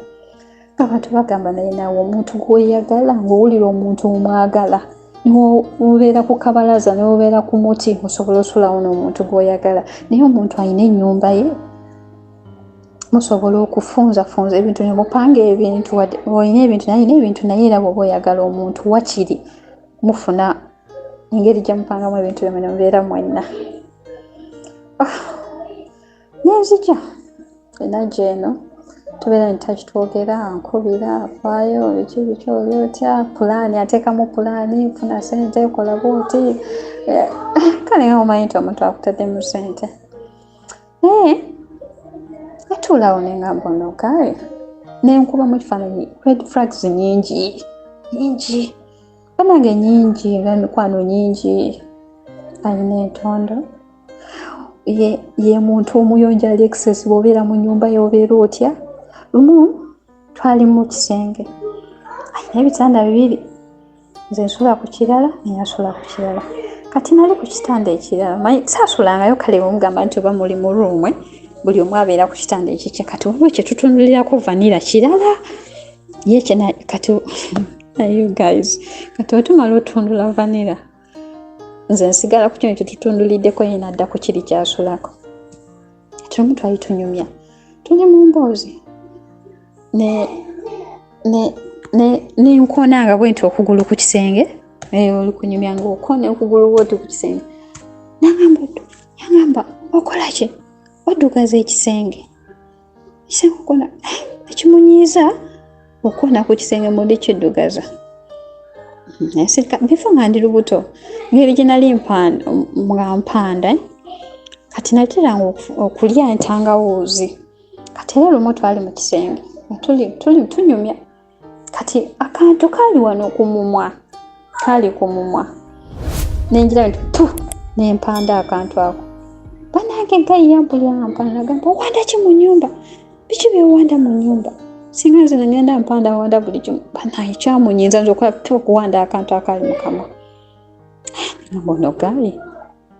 Abantu bagamba naye naawe omuntu gw'oyagala ng'owulira omuntu omwagala n'obeera ku kabalaza n'obeera ku muti osobola osulawo n'omuntu gw'oyagala, naye omuntu alina ennyumba ye musobola okufunzafunza ebintu ne mupanga ebintu, olina ebintu naye alina ebintu, naye era bw'oba oyagala omuntu wakiri mufuna engeri gye mupangamu ebintu byomwe ne mubeera mwenna. Nenzija enajja eno tubeera ne twogera, ankubira, afaayo biki biki, oli otya, pulaani ateekamu pulaani, funa ssente, kola bw'oti. Kale nga omanyi nti omuntu akutaddemu ssente. Naye atuulaawo ne ngamba ono guy, nenkubamu ekifaananyi, red flags nnyingi nnyingi bannange nnyingi, nga emikwano nnyingi, alina entondo, ye muntu omuyonjo ali excess, bw'obeera mu nnyumba y'obeera otya. Lumu twali mu kisenge, alina ebitanda bibiri, nze nsula ku kirala naye asula ku kirala. Kati nali ku kitanda ekirala, manyi saasulangayo, kale bwemugamba nti oba muli mu room buli omu abeera ku kitanda ekikye. Kati waliwo kye tutunulirako vanilla kirala ye kyena kati you guys, kati wetumala otundula vanilla, nze nsigala ku kino kyetutunduliddeko, ye nadda ku kiri kyasulako. Kati lumu twali tunyumya, tuli mu mboozi ne nga bwe nti okugulu ku kisenge, oli kunyumya ng'okona okugulu bwoti ku kisenge, nagamba yangamba okola ki, oddugaza ekisenge, ekisenge okona ekimunyiiza okona ku kisenge mundi kiddugaza. Bifo nga ndi lubuto, ngeri gye nali nga mpanda, kati nateranga okulya entangawuuzi. Kati era lumu twali mu kisenge nga tuli tunyumya, kati akantu kaali wano ku mumwa, kaali ku mumwa, nengira nti pu nempanda akantu ako. Banange guy yampulira mpanda, nagamba owanda ki mu nyumba, biki byowanda mu nyumba, singa nze nagenda mpanda wanda buli kimu. Banaye kyamunyinza nze okola pu okuwanda akantu akaali mu kamwa. Ngamba ono guy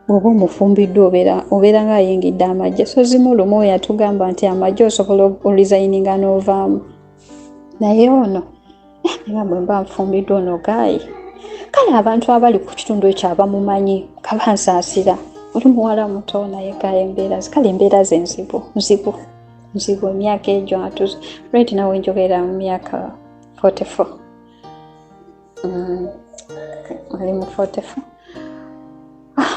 bw'oba omufumbiddwa obeera ng'ayingidde amagye. So zimu lumu yatugamba nti amagye osobola oresigninga n'ovaamu, naye ono nga bwe mba nfumbiddwa ono guy. Kale abantu abali ku kitundu ekyo abamumanyi kabansaasira, oli muwala muto naye guy embeera kale embeera ze nzibu nzibu nzibu. Emyaka egyo atuze right now njogera mu myaka 44, ali mu 44.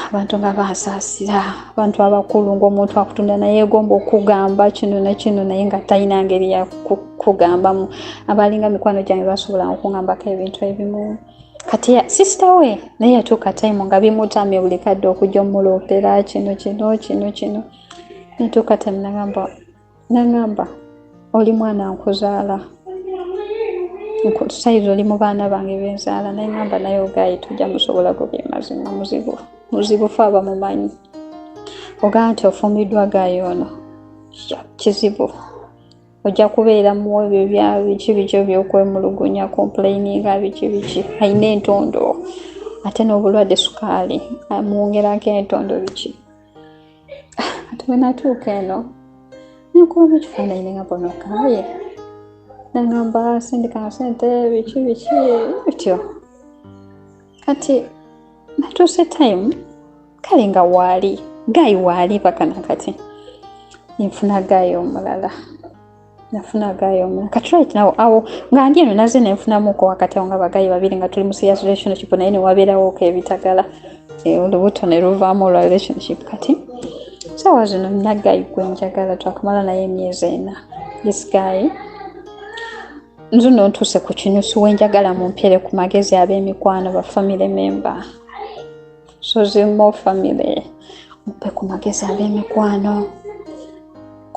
Abantu nga bansaasira, abantu abakulu ng'omuntu akutunda naye egomba okugamba kino na kino naye nga talina ngeri ya kugambamu. Abalinga mikwano gyange basobolanga okungambako ebintu ebimu. Kati sister we naye yatuuka time nga bimutamye buli kadde okujja omuloopera kino kino kino kino, natuuka time nagamba oli mwana nkuzaala sayizi, oli mu baana bange benzaala, naye ngamba naye o guy tujja musobola gobye mazima muzibu muzibu, fe abamumanyi ogamba nti ofumbiddwa guy ono kizibu, ojja kubeera mu ebyo bya biki biki ebyokwemulugunya, complaininga biki biki, alina entondo ate n'obulwadde sukaali amwongerako entondo biki. Ate bwe natuuka eno nenkubamu ekifaananyi nengamba ono guy, nangamba sindika sente biki biki bityo. Kati natuuse time kale nga waali guy waali paka nakati nfuna guy omulala, nafuna guy omulala. Kati right now awo nga ndi eno naze nenfunamuko wakati awo nga ba guy babiri nga tuli mu serious relationship, naye newabeerawoko ebitagala, olubuto ne luvaamu olwa relationship. Kati saawa zino nina guy gwe njagala, twakamala naye emyezi 4. This guy nzuno ntuuse ku kinyusi wenjagala mumpere ku magezi ab'emikwano, ba family member, Sozimo family, mumpe ku magezi ab'emikwano.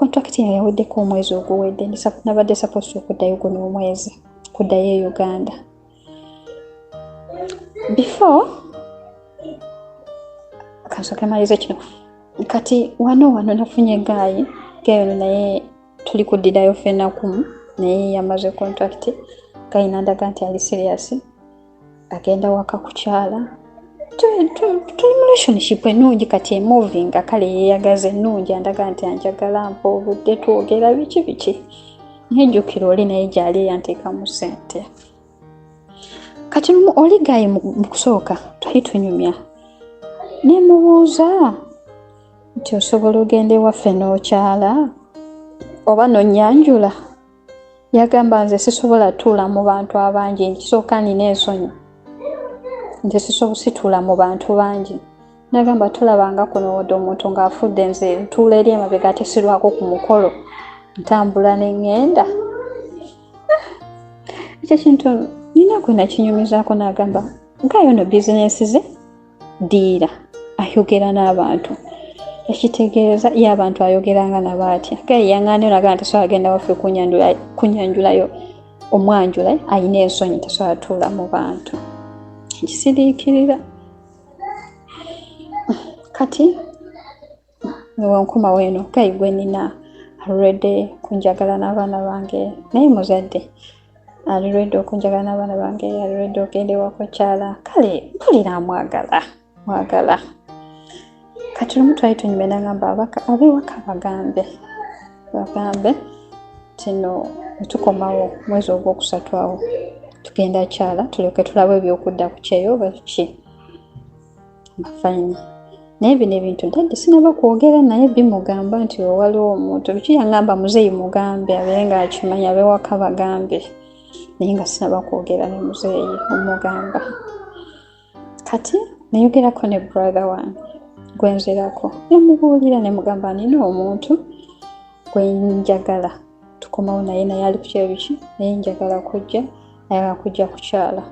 Contract yange yaweddeko omwezi oguwedde, nabadde supposed okuddayo guno omwezi, kuddayo e Uganda. Before kansooke malize kino, kati wano nafunye guy. Guy ono naye tuli kuddirayo ffenna kumu, naye yamaze contract. Guy nandaga nti ali serious, agenda waka kukyala. Tuli mu relationship ennungi kati emovinga, kale yeeyagaza ennungi, andaga nti anjagala, mpa obudde, twogera biki biki. Naye jjukira oli naye gyali eyanteekamu ssente. Kati lumu oli guy mu kusooka twali tunyumya, nemubuuza nti osobola ogenda ewaffe n'okyala oba nonnyanjula? Yagamba, nze sisobola tuula mu bantu abangi, nkisooka nina ensonyi, nti situula mu bantu bangi. Nagamba, tulabanga kuno wadde omuntu ng'afudde, nze ntuula eri emabega, ate sirwako ku mukolo, ntambula ne ŋŋenda. Ekyo kintu nina gwe nakinyumizaako, n'agamba guy ono bizinensi ze ddiira, ayogera n'abantu, ekitegeeza ye abantu ayogeranga nabo atya. Guy yaŋŋaana nagamba tasobola genda waffe kunyanjulayo omwanjula, ayina ensonyi, tasobola tuula mu bantu. Nkisiriikirira. Kati wenkomawo eno, guy gwe nina already kunjagala n'abaana bange, naye muzadde, ali ready okunjagala n'abaana bange, ali ready ogenda ewaka okyala. Kale mpulira amwagala mwagala. Kati lumu twali tunyumya, nagamba ab'ewaka bagambe tino wetukomawo mwezi ogwokusatu awo tugenda kyala, tulyoke tulabe ebyokudda ku kyeyo oba ki. Fine, naye bino ebintu daddy sinaba kwogera naye bimugamba nti waliwo omuntu biki. Yaŋŋamba muzeeyi mugambe abeere ng'akimanyi, ab'ewaka bagambe, naye nga sinaba kwogera ne muzeeyi omugamba. Kati nayogerako ne brother wange gwenzerako, nemubuulira, nemugamba nina omuntu gwenjagala tukomawo naye, naye ali ku biki, naye njagala kujja, ayagala kujja kukyala.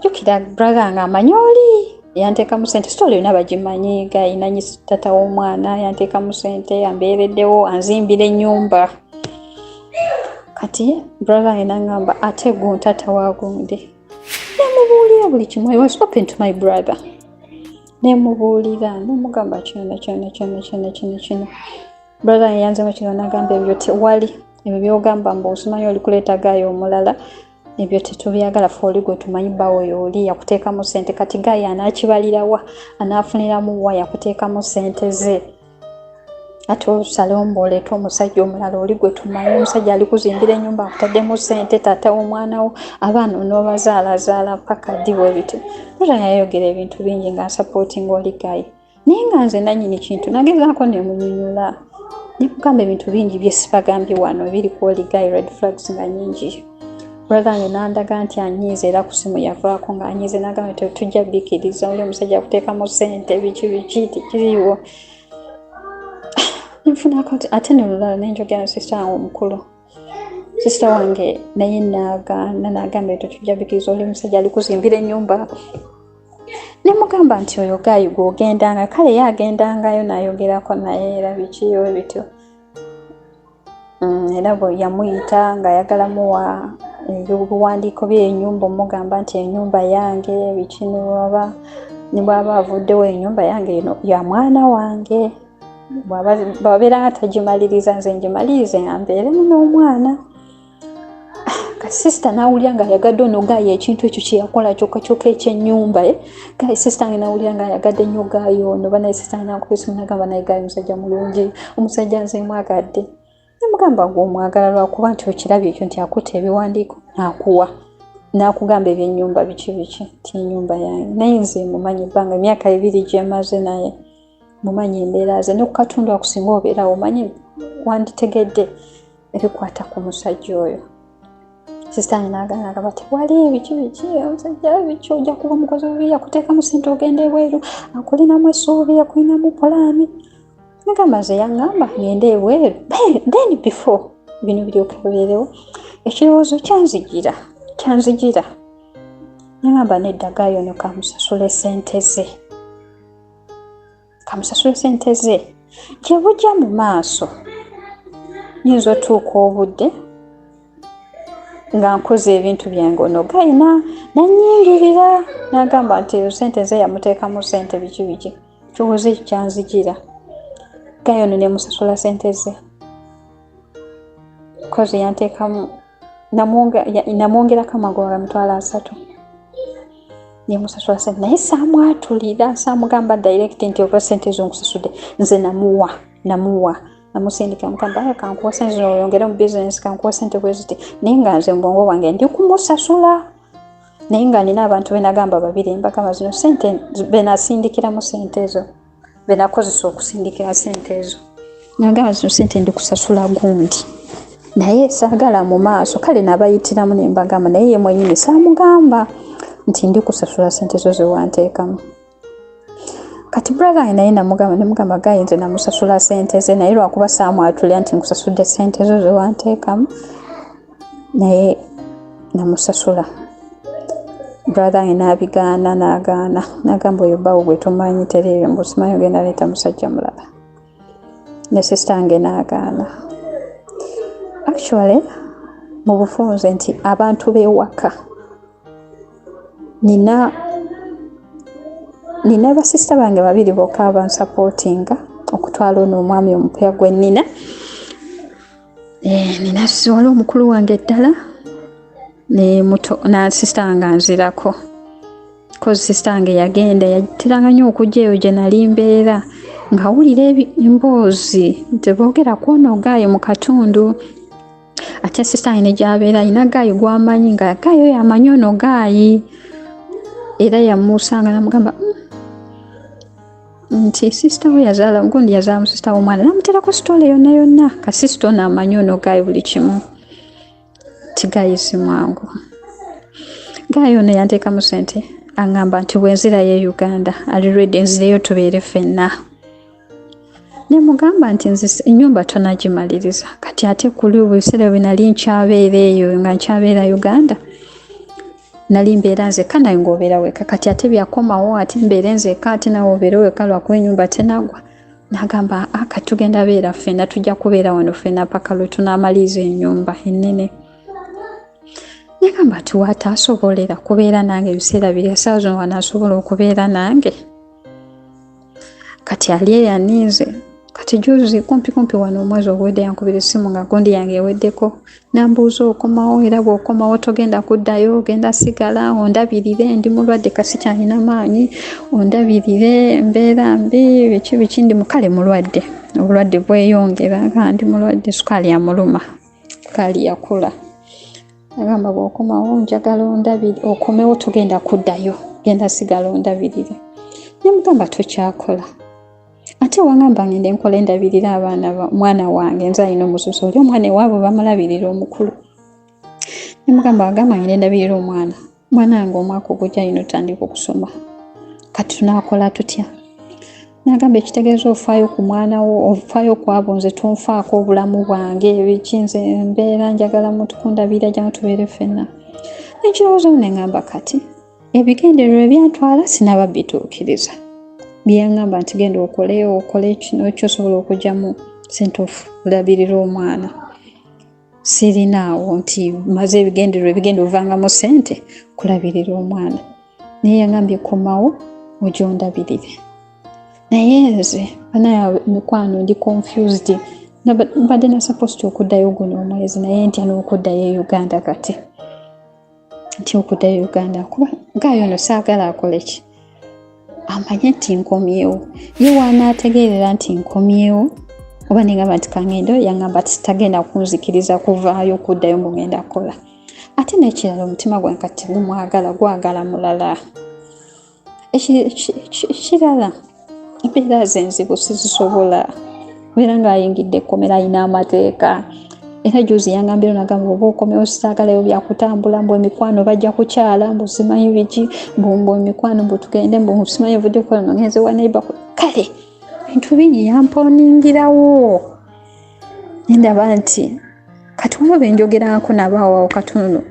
Jjukira brother nga amanyi oli yanteekamu sente, story yonna bagimanyi, gayinanyi tata w'omwana yanteekamu sente, ambeereddewo, anzimbira ennyumba. Kati brother wange nangamba, ate gu tata wa gundi. Nemubuulira buli kimu. I was open to my brother, nemubuulira, nemugamba kino kino kino kino kino kino. Brother wange yanzemu kino, nagamba ebyo tewali, ebyo byogamba mbu osimanyi oli kuleeta guy omulala, ebyo tetubyagala, fe oli gwe tumanyi bawo yooli yakuteekamu sente. Kati guy anaakibalirawa, anaafuniramu wa? Yakuteekamu sente ze, ate osalewo mbu oleeta omusajja omulala, oli gwe tumanyi, omusajja ali kuzimbira ennyumba, akutaddemu sente, taata w'omwana wo, abaana onoobazaalazaala paka ddi? Bwe bityo era yayogera ebintu bingi nga nsupportinga oli guy, naye nga nze nannyini kintu nagezaako nemunyunyula, nemugamba ebintu bingi byesibagambye wano ebiri ku oli guy, red flags nga nyingi. Brother wange nandaga nti anyiize, era ku simu yavaako ng'anyiize, nagamba nti tujja bikkiriza, oli omusajja akuteekamu sente, biki biki, tekiriiwo. Nfunako ate nolulala nenjogera sister wange omukulu. Sister wange naye nagaana, nagamba ekyo tujja bikkiriza, oli omusajja ali kuzimbira ennyumba. Nemugamba nti oyo guy gwogendanga, kale ye agendangayo nayogerako naye era biki bityo. Era bwe yamuyita ng'ayagala muwa ebiwandiiko by'ennyumba, omugamba nti ennyumba yange biki, ne bwaba avuddewo, ennyumba yange eno ya mwana wange, bw'abeera nga tagimaliriza, nze ngimalirize nga mbeeremu n'omwana. Ka sister n'awulira ng'ayagadde ono guy, ekintu ekyo kye yakola kyokka kyokka ekyennyumba. Guy sister nge n'awulira ng'ayagadde nnyo guy ono. Banaye sister nge nankuba esimu, nagamba, naye guy musajja mulungi, omusajja nze mwagadde. Nemugamba, gwe omwagala lwakuba nti okirabye ekyo nti akuta ebiwandiiko n'akuwa, n'akugamba ebyennyumba biki biki, ti ennyumba yange, naye nze mumanyi ebbanga emyaka 2 gyemaze naye, mumanyi embeera ze, ne ku katundu akusinga obeerawo omanyi, wanditegedde ebikwata ku musajja oyo. Sister nge n'agamba, agamba tewali biki biki, omusajja biki, ojja kuba omukozi bubi, yakuteekamu sente ogenda ebweru, akulinamu essuubi, akulinamu pulaani. Nagamba nze yaŋŋamba ngende ebweru. Then before bino biryoke bibeerewo, ekirowoozo kyanzijira, nagamba nedda, guy ono kamusasule sente ze, kamusasule sente ze. Gye bujja mu maaso nyinza otuuka obudde nga nkoze ebintu byange, ono gayina nanyingirira nagamba nti ezo sente nze yamuteekamu sente biki biki, kirowoozo ekyo kyanzijira. Guy ono nemusasula sente ze koze yanteekamu, namwongerako amagoba ga 300,000, nemusasula sente, naye saamwatulira, saamugamba direct nti oba sente ezo nkusasudde. Nze namuwa, namusindika, mugamba, "Aya, kankuwa sente zino oyongere mu bizinesi, kankuwa sente bwe ziti," naye nga nze mubwongo bwange ndi kumusasula, naye nga nina abantu benagamba babiri, mbagamba zino sente benasindikiramu sente ezo, benakozesa okusindikira sente ezo, nagamba zino sente ndi kusasula gundi, naye saagala mu maaso. Kale nabayitiramu ne mbagamba, naye ye mwenyini saamugamba nti ndi kusasula sente zo zewanteekamu. Kati brother naye namugamba, nemugamba guy nze namusasula sente ze, naye lwakuba saamwatulira nti nkusasudde sente zo zewanteekamu, naye namusasula. Brother wange n'abigaana, n'agaana, n'agamba oyo bawo gwe tumanyi teriiyo, mbu simanyi ogenda leeta musajja mulala. Ne sister wange n'agaana. Actually, mu bufunze nti abantu b'ewaka, nina basisita bange babiri bokka abansupportinga okutwala ono omwami omupya gwe nnina. Nina wali omukulu wange ddala ne muto na sisita wange anzirako, cause sisita wange yagenda, yatiranga nnyo okujja eyo gye nali mbeera ng'awulira emboozi teboogera ku ono guy mu katundu. Ate sisita wange ne gy'abeera alina guy gw'amanyi, nga guy oyo amanyi ono guy, era yamusanga namugamba nti sisita we yazaala gundi, yazaala musisita w'omwana, namuterako story yonna yonna. Ka sisita ono amanyi ono guy buli kimu, ti guy si mwangu. Guy ono yanteekamu sente, aŋŋamba nti bwenzirayo e Uganda ali ready nzireyo tubeere ffenna. Ne mugamba nti nze ennyumba tonagimaliriza kati, ate kuli ebiseera bwe nali nkyabeera eyo, nga nkyabeera Uganda, nali mbeera nzekka, naye ng'obeera weka. Kati ate byakomawo, ate mbeere nzekka, ate nawe obeere weka lwakuba ennyumba tenagwa. N'agamba, aka tugenda beera ffenna, tujja kubeera wano ffenna paka lwe tunaamaliriza ennyumba ennene. Nagamba nti waataasobolera kubeera nange ebiseera biri, essaawa zino wanaasobola okubeera nange? Kati ali eyaninze. Kati juzi kumpi kumpi wano omwezi oguwedde yankubira essimu nga gundi yange eweddeko, nambuuza okomawo, era bw'okomawo togenda kuddayo, ogenda sigala ondabirire, ndi mulwadde kasi kyalina maanyi, ondabirire, embeera mbi, biki biki, ndi mukale mulwadde, obulwadde bweyongera, nga ndi mulwadde, sukaali amuluma, sukaali yakula. Agamba bw'okomawo njagala ondabire, okomewo, togenda kuddayo, genda sigala ondabirire. Nemugamba tokyakola, ate wangamba ngende nkola endabirira abaana, mwana wange nze alina omususu oli, omwana ewaabwe bamulabirira omukulu. Nemugamba wagamba ngende ndabirira omwana, mwana wange omwaka ogujja alina otandika okusoma, kati tunaakola tutya? Nagamba ekitegeeza ofaayo ku mwana wo, ofaayo ku abo, nze tonfaako obulamu bwange biki, nze mbeera njagala muntu kundabirira, jangu tubeere ffenna. Nekirowoozo neŋŋamba kati ebigendererwa ebyantwala sinaba bituukiriza, byeyaŋŋamba nti genda okole, okole kino kyosobola okugyamu sente olabirira omwana, sirinaawo nti maze ebigendererwa ebigenda ovangamu sente kulabirira omwana, naye yaŋŋambye komawo ogyondabirire. Naye nze banaye mikwano ndi confused. Mbadde na supposed okuddayo guno omwezi, naye ntya n'okuddayo e Uganda. Kati ntya okuddayo Uganda kuba guy ono saagala akole ki, amanye nti nkomyewo. Ye waanaategeerera nti nkomyewo oba nengamba nti kangendo, yaŋŋamba ti tagenda kunzikiriza kuvaayo okuddayo mbu ngenda kukola. Ate n'ekirala, omutima gwange kati gumwagala, gwagala mulala. Ekirala, embeera ze enzibu sizisobola, era ng'ayingidde ekkomera alina amateeka. Era juzi yangambira, nagamba oba okomewo saagalayo byakutambula, mbu emikwano bajja kukyala, mbu simanyi biki, mbu emikwano, mbu tugende, mbu simanyi vudde kukola nongenze wa neighbor. Kale bintu bingi yamponingirawo, nendaba nti kati waliwo benjogerako nabo awo katono.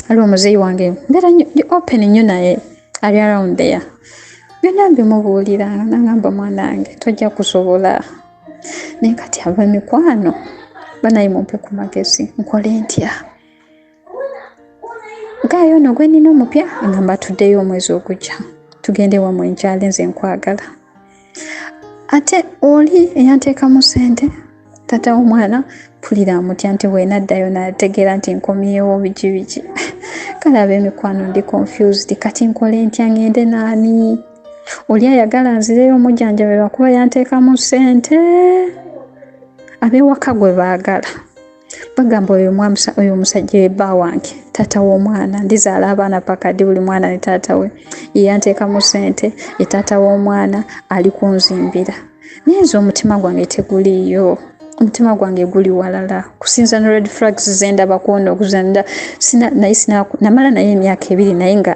Aliwo muzeeyi wange, mbeera open nnyo naye, ali around there. Byonna mbimubuulira nangamba mwana wange tojja kusobola. Naye kati ab'emikwano banaye mumpe ku magezi nkole ntya? Gaayo ono gwe nnina omupya angamba tuddeyo omwezi ogujja tugende wamwe nkyale nze nkwagala. Ate oli eyanteekamu ssente taata w'omwana mpulira amutya nti bwenaddayo nategeera nti nkomyewo biki biki. Kale ab'emikwano ndi confused kati nkole ntya ngende naani? Oli ayagala nzireyo omujjanjabe lwakuba yanteekamu ssente. Ab'ewaka gwe baagala. Bagamba oyo oyo omusajja ye bba wange taata w'omwana ndizaala abaana paka ddi buli mwana ne taata we ye yanteekamu ssente ye taata w'omwana ali kunzimbira naye nze omutima gwange teguliiyo omutima gwange guli walala kusinza ne red flags zendaba kwona okuzanda sina naye sina namala naye emyaka ebiri naye nga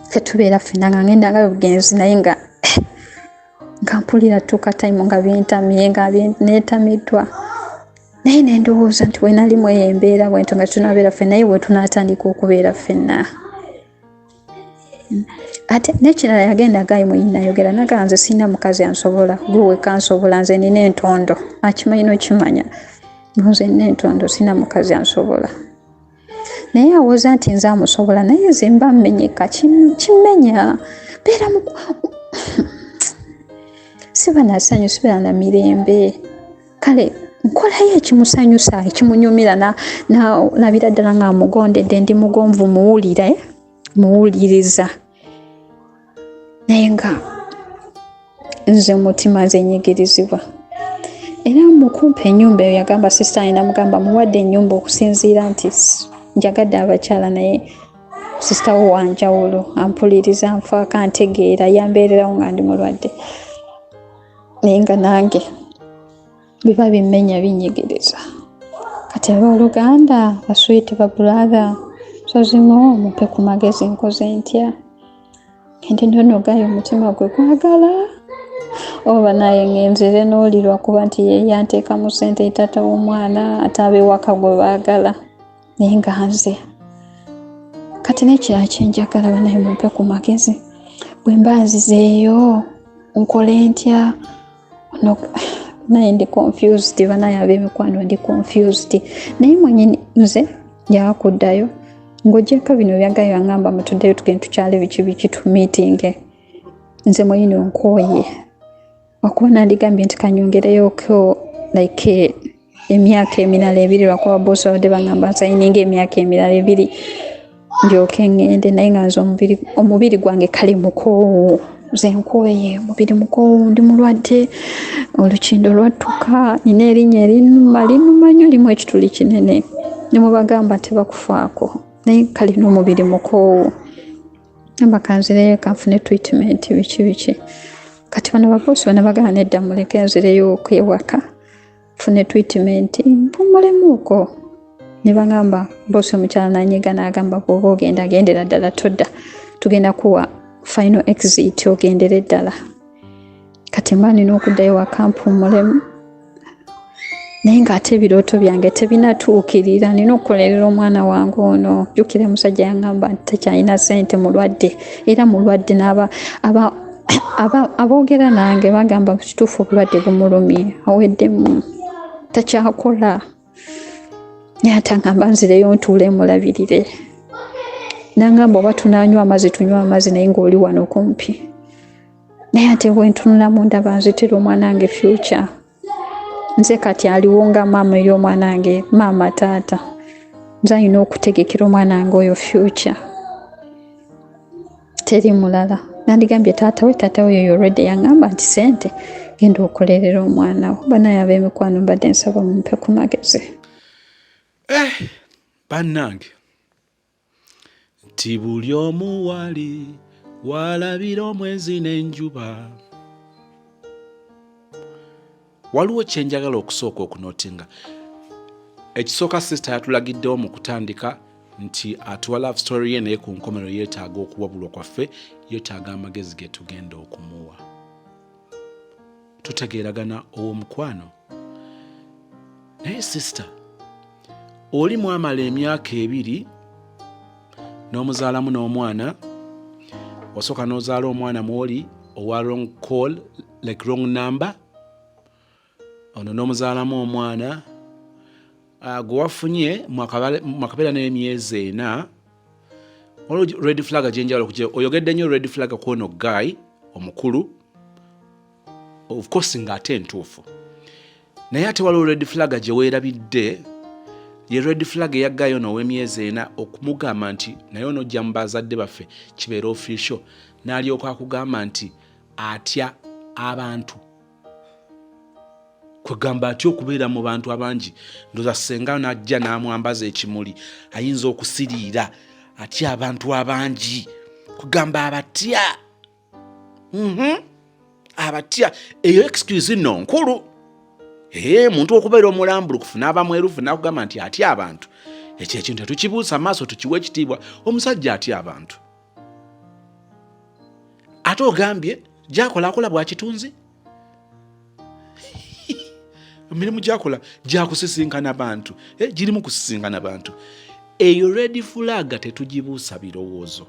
tetubeera ffenna nga ngenda nga bugenzi naye nga nga mpulira tuuka time nga bintamye nga neetamiddwa naye nendowooza nti wenali mweyo embeera bwentyo nga tunabeera ffenna naye wetunaatandika okubeera ffenna. Ate nekirala yagenda gayi mwenyini nayogera nagamba nze sirina mukazi ansobola gwe wekka nsobola nze nina entondo akimanyi nokimanya nze nina entondo sirina mukazi ansobola. Naye awoza nti nze amusobola naye nze mba mmenyeka kimmenya beera mu siba nasanyu sibeera na mirembe kale nkolayo ekimusanyusa ekimunyumira nabira ddala nga mugondedde ndi mugonvu muwulira muwuliriza naye nga nze mutima nze nyigirizibwa. Era mukumpa ennyumba eyo yagamba sisita wange namugamba muwadde ennyumba okusinziira nti njagadde abakyala naye sisita wo wanjawulo ampuliriza nfaako antegeera yambeererawo nga ndi mulwadde naye nga nange biba bimmenya binyigiriza. Kati abooluganda baswiti ba brother sozimu mumpe ku magezi nkoze ntya? Nti nno gayo omutima gwe gwagala oba naye ngenzere n'oli lwakuba nti ye yanteekamu ssente taata w'omwana ate ab'ewaka gwe baagala naye nga nze kati n'ekirala kye njagala banaye mumpe ku magezi bwe mba nzizeeyo nkole ntya? No, naye ndi confused banaye ab'emikwano ndi confused naye mwenyini nze yakuddayo ng'ogyeko bino byagayo angamba mutuddeyo tugende tukyale biki biki tumiitinge nze mwenyini nkooye okuba nandigambye nti kanyongereyoko like emyaka emirala ebiri lwakuba boosi babadde bangamba nsayininga emyaka emirala ebiri ndyoke ŋŋende naye nga nze omubiri gwange kale mukoowu nze nkooye omubiri mukoowu ndi mulwadde olukindo lwattuka nina erinnya erinuma linuma nnyo limu ekituli kinene ne mubagamba tebakufaako naye kale n'omubiri mukoowu namba kanzireyo kanfune treatment biki biki kati bano baboosi bano bagamba nedda muleke nzireyo okwewaka nfune treatment mpummulemuuko ne bagamba boosi omukyala nanyiga n'agamba bw'oba ogenda gendera ddala todda tugenda kuwa final exit ogendere ddala kati mba nina okuddayo waka mpummulemu naye ng'ate ebirooto byange tebinatuukirira nina okukolerera omwana wange ono jjukira musajja yangamba nti takyalina ssente mulwadde era mulwadde n'aba aba aboogera nange bagamba kituufu obulwadde bumulumye aweddemu takyakola naye ate angamba nzireyo ntuule mulabirire nangamba oba tunaanywa amazzi tunywa amazzi naye ng'oli wano kumpi naye ate bwentunulamu ndaba nzitira omwana wange future nze kati aliwo nga maama eri omwana wange maama taata nze alina okutegekera omwana wange oyo future teri mulala nandigambye taata we taata we yoyo already yangamba nti sente genda okolerera omwana wo banaye ab'emikwano mbadde nsaba mumpe ku magezi. Bannange nti buli omu wali walabira omwezi n'enjuba waliwo kye njagala okusooka okunotinga ekisooka sisita yatulagiddewo mu kutandika nti atuwa love story ye naye ku nkomerero yeetaaga okuwabulwa kwaffe yeetaaga amagezi ge tugenda okumuwa tutegeeragana ow'omukwano naye sisita oli mwamala emyaka ebiri n'omuzaalamu n'omwana wasooka n'ozaala omwana mwoli owa wrong call, like wrong number. Ono n'omuzaalamu omwana gwe wafunye mwakabeera n'emyezi 4. Waliwo red flag gyenjawulo kujja. Oyogedde nnyo red flag kwono guy omukulu, of course ng'ate entuufu, naye ate waliwo red flag gye weerabidde. Ye red flag eya guy ono ow'emyezi 4 okumugamba nti naye onojja mu bazadde baffe kibeera official, n'alyoka akugamba nti atya abantu. Kwegamba atya okubeera mu bantu abangi. Ndoza senga najja n'amwambaza ekimuli ayinza okusiriira. Atya abantu abangi, kwegamba abatya. Abatya. Eyo excuse nno nkulu. Ee, muntu okubeera omulambulukufu n'aba mwerufu n'akugamba nti atya abantu, ekyo ekintu tetukibuusa maaso, tukiwa ekitiibwa. Omusajja atya abantu, ate ogambye gyakola akola bwakitunzi, emirimu gyakola gyakusisinkana bantu, girimu kusisinkana bantu. Eyo red flag tetugibuusa birowoozo.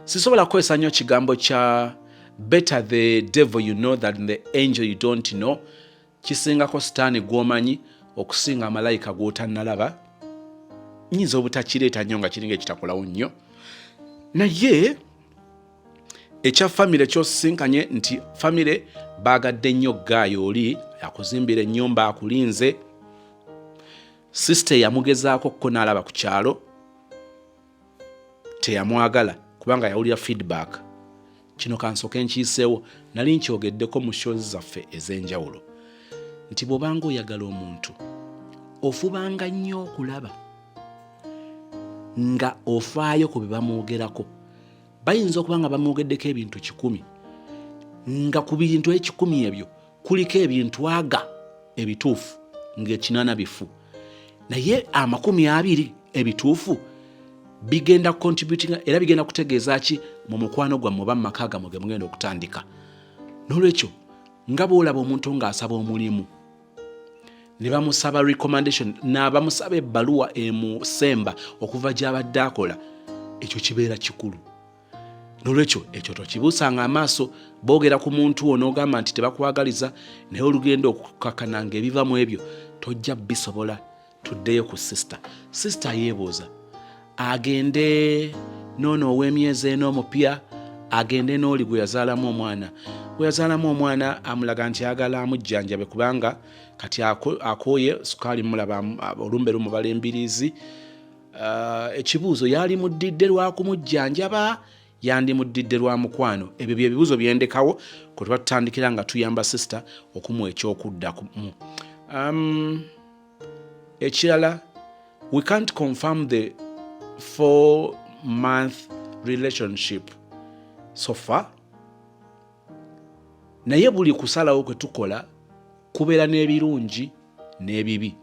Sisobola kukozesa nnyo kigambo kya "better the devil you know than the angel you don't know". Kisingako sitaani gw'omanyi okusinga malayika gw'otannalaba. Nyinza obutakireeta nnyo nga kiringa ekitakolawo nnyo, naye ekya famire kyosisinkanye nti famire baagadde nnyo guy oli akuzimbira ennyumba, akulinze. Sister yamugezaako kko n'alaba ku kyalo teyamwagala kubanga yawulira feedback. Kino kansooke nkiiseewo, nali nkyogeddeko mu shows zaffe ez'enjawulo nti bw'obanga oyagala omuntu, ofubanga nnyo okulaba nga ofaayo ku bye bamwogerako. Bayinza okuba nga bamwogeddeko ebintu 100, nga ku bintu 100 ebyo kuliko ebintu aga ebituufu ng'e80 bifu, naye 20 ebituufu bigenda contributing era bigenda kutegeeza ki mu mukwano gwammwe oba mu maka gammwe ge mugenda okutandika. N'olwekyo nga bw'olaba omuntu ng'asaba omulimu ne bamusaba recommendation, n'abamusaba ebbaluwa emusemba okuva gy'abadde akola, ekyo kibeera kikulu. Nolwekyo ekyo tokibuusanga amaaso. Boogera ku muntu wo n'ogamba nti tebakwagaliza, naye olugenda okukakana nga ebiva mu ebyo tojja bisobola. Tuddeyo ku sister. Sister yeebuuza agende noono ow'emyezi 4 omupya, agende n'oli gwe yazaalamu omwana. Gwe yazaalamu omwana amulaga nti ayagala amujjanjabe kubanga kati akooye sukaali, mulaba olumbe lumubala embiriizi. Ekibuuzo, yali muddidde lwakumujjanjaba, yandimuddidde lwa mukwano? Ebyo bye bibuuzo byendekawo kwe tuba tutandikira nga tuyamba sister okumuwa ekyokuddamu. Ekirala, we can't confirm the 4 month relationship so far, naye buli kusalawo kwe tukola kubeera n'ebirungi n'ebibi.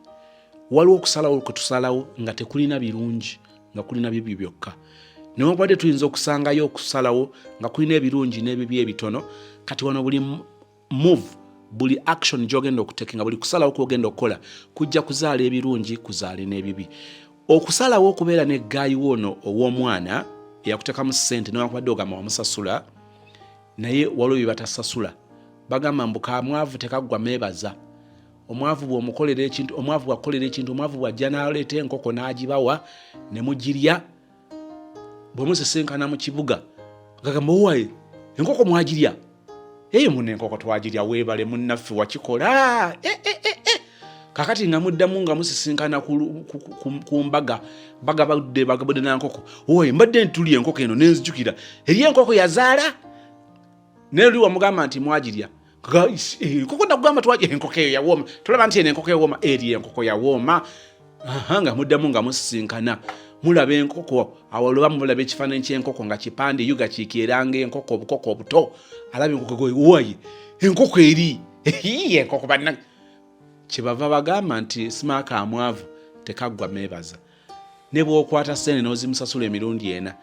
Waliwo okusalawo kwe tusalawo nga tekulina birungi, nga kulina bibi byokka. Newankubadde tuyinza okusangayo okusalawo nga kulina ebirungi n'ebibi ebitono. Kati wano buli move, buli action gyogenda okutekenga, buli kusalawo kwogenda okukola kujja kuzaala ebirungi, kuzaale n'ebibi. Okusalawo okubeera ne guy woono ow'omwana eyakuteekamu ssente, newankubadde ogamba wamusasula, naye waliwo bye batasasula. Bagamba mbu kamwavu tekaggwa meebaza. Omwavu bw'omukolera ekintu, omwavu bw'akukolera ekintu, omwavu bw'ajja n'aleeta enkoko n'agibawa ne mugirya, bwe musisinkana mu kibuga gagamba, "Owaye, enkoko mwagirya?" "Eyo muno enkoko twagirya, weebale munnaffe wakikola." E, e, e, e. Kakati nga muddamu nga musisinkana ku mbaga, bagabadde bagabudde nankoko, "Owaye, mbadde ntuli enkoko eno nenzijukira eri enkoko yazaala." Naye oli wamugamba nti mwagirya enkoko, nakugamba twagirya enkoko eyo yawooma, tolaba nti eno enkoko ewooma, eri enkoko yawooma. Aha, nga muddamu nga musisinkana mulaba enkoko awo, olaba mulaba ekifaananyi ky'enkoko nga kipande yuga kikyeranga enkoko, obukoko obuto, alaba enkoko, "Wayi, enkoko eri enkoko banna." Kyebava bagamba nti simaaka amwavu tekaggwa meebaza. Ne bw'okwata sente n'ozimusasula emirundi ena,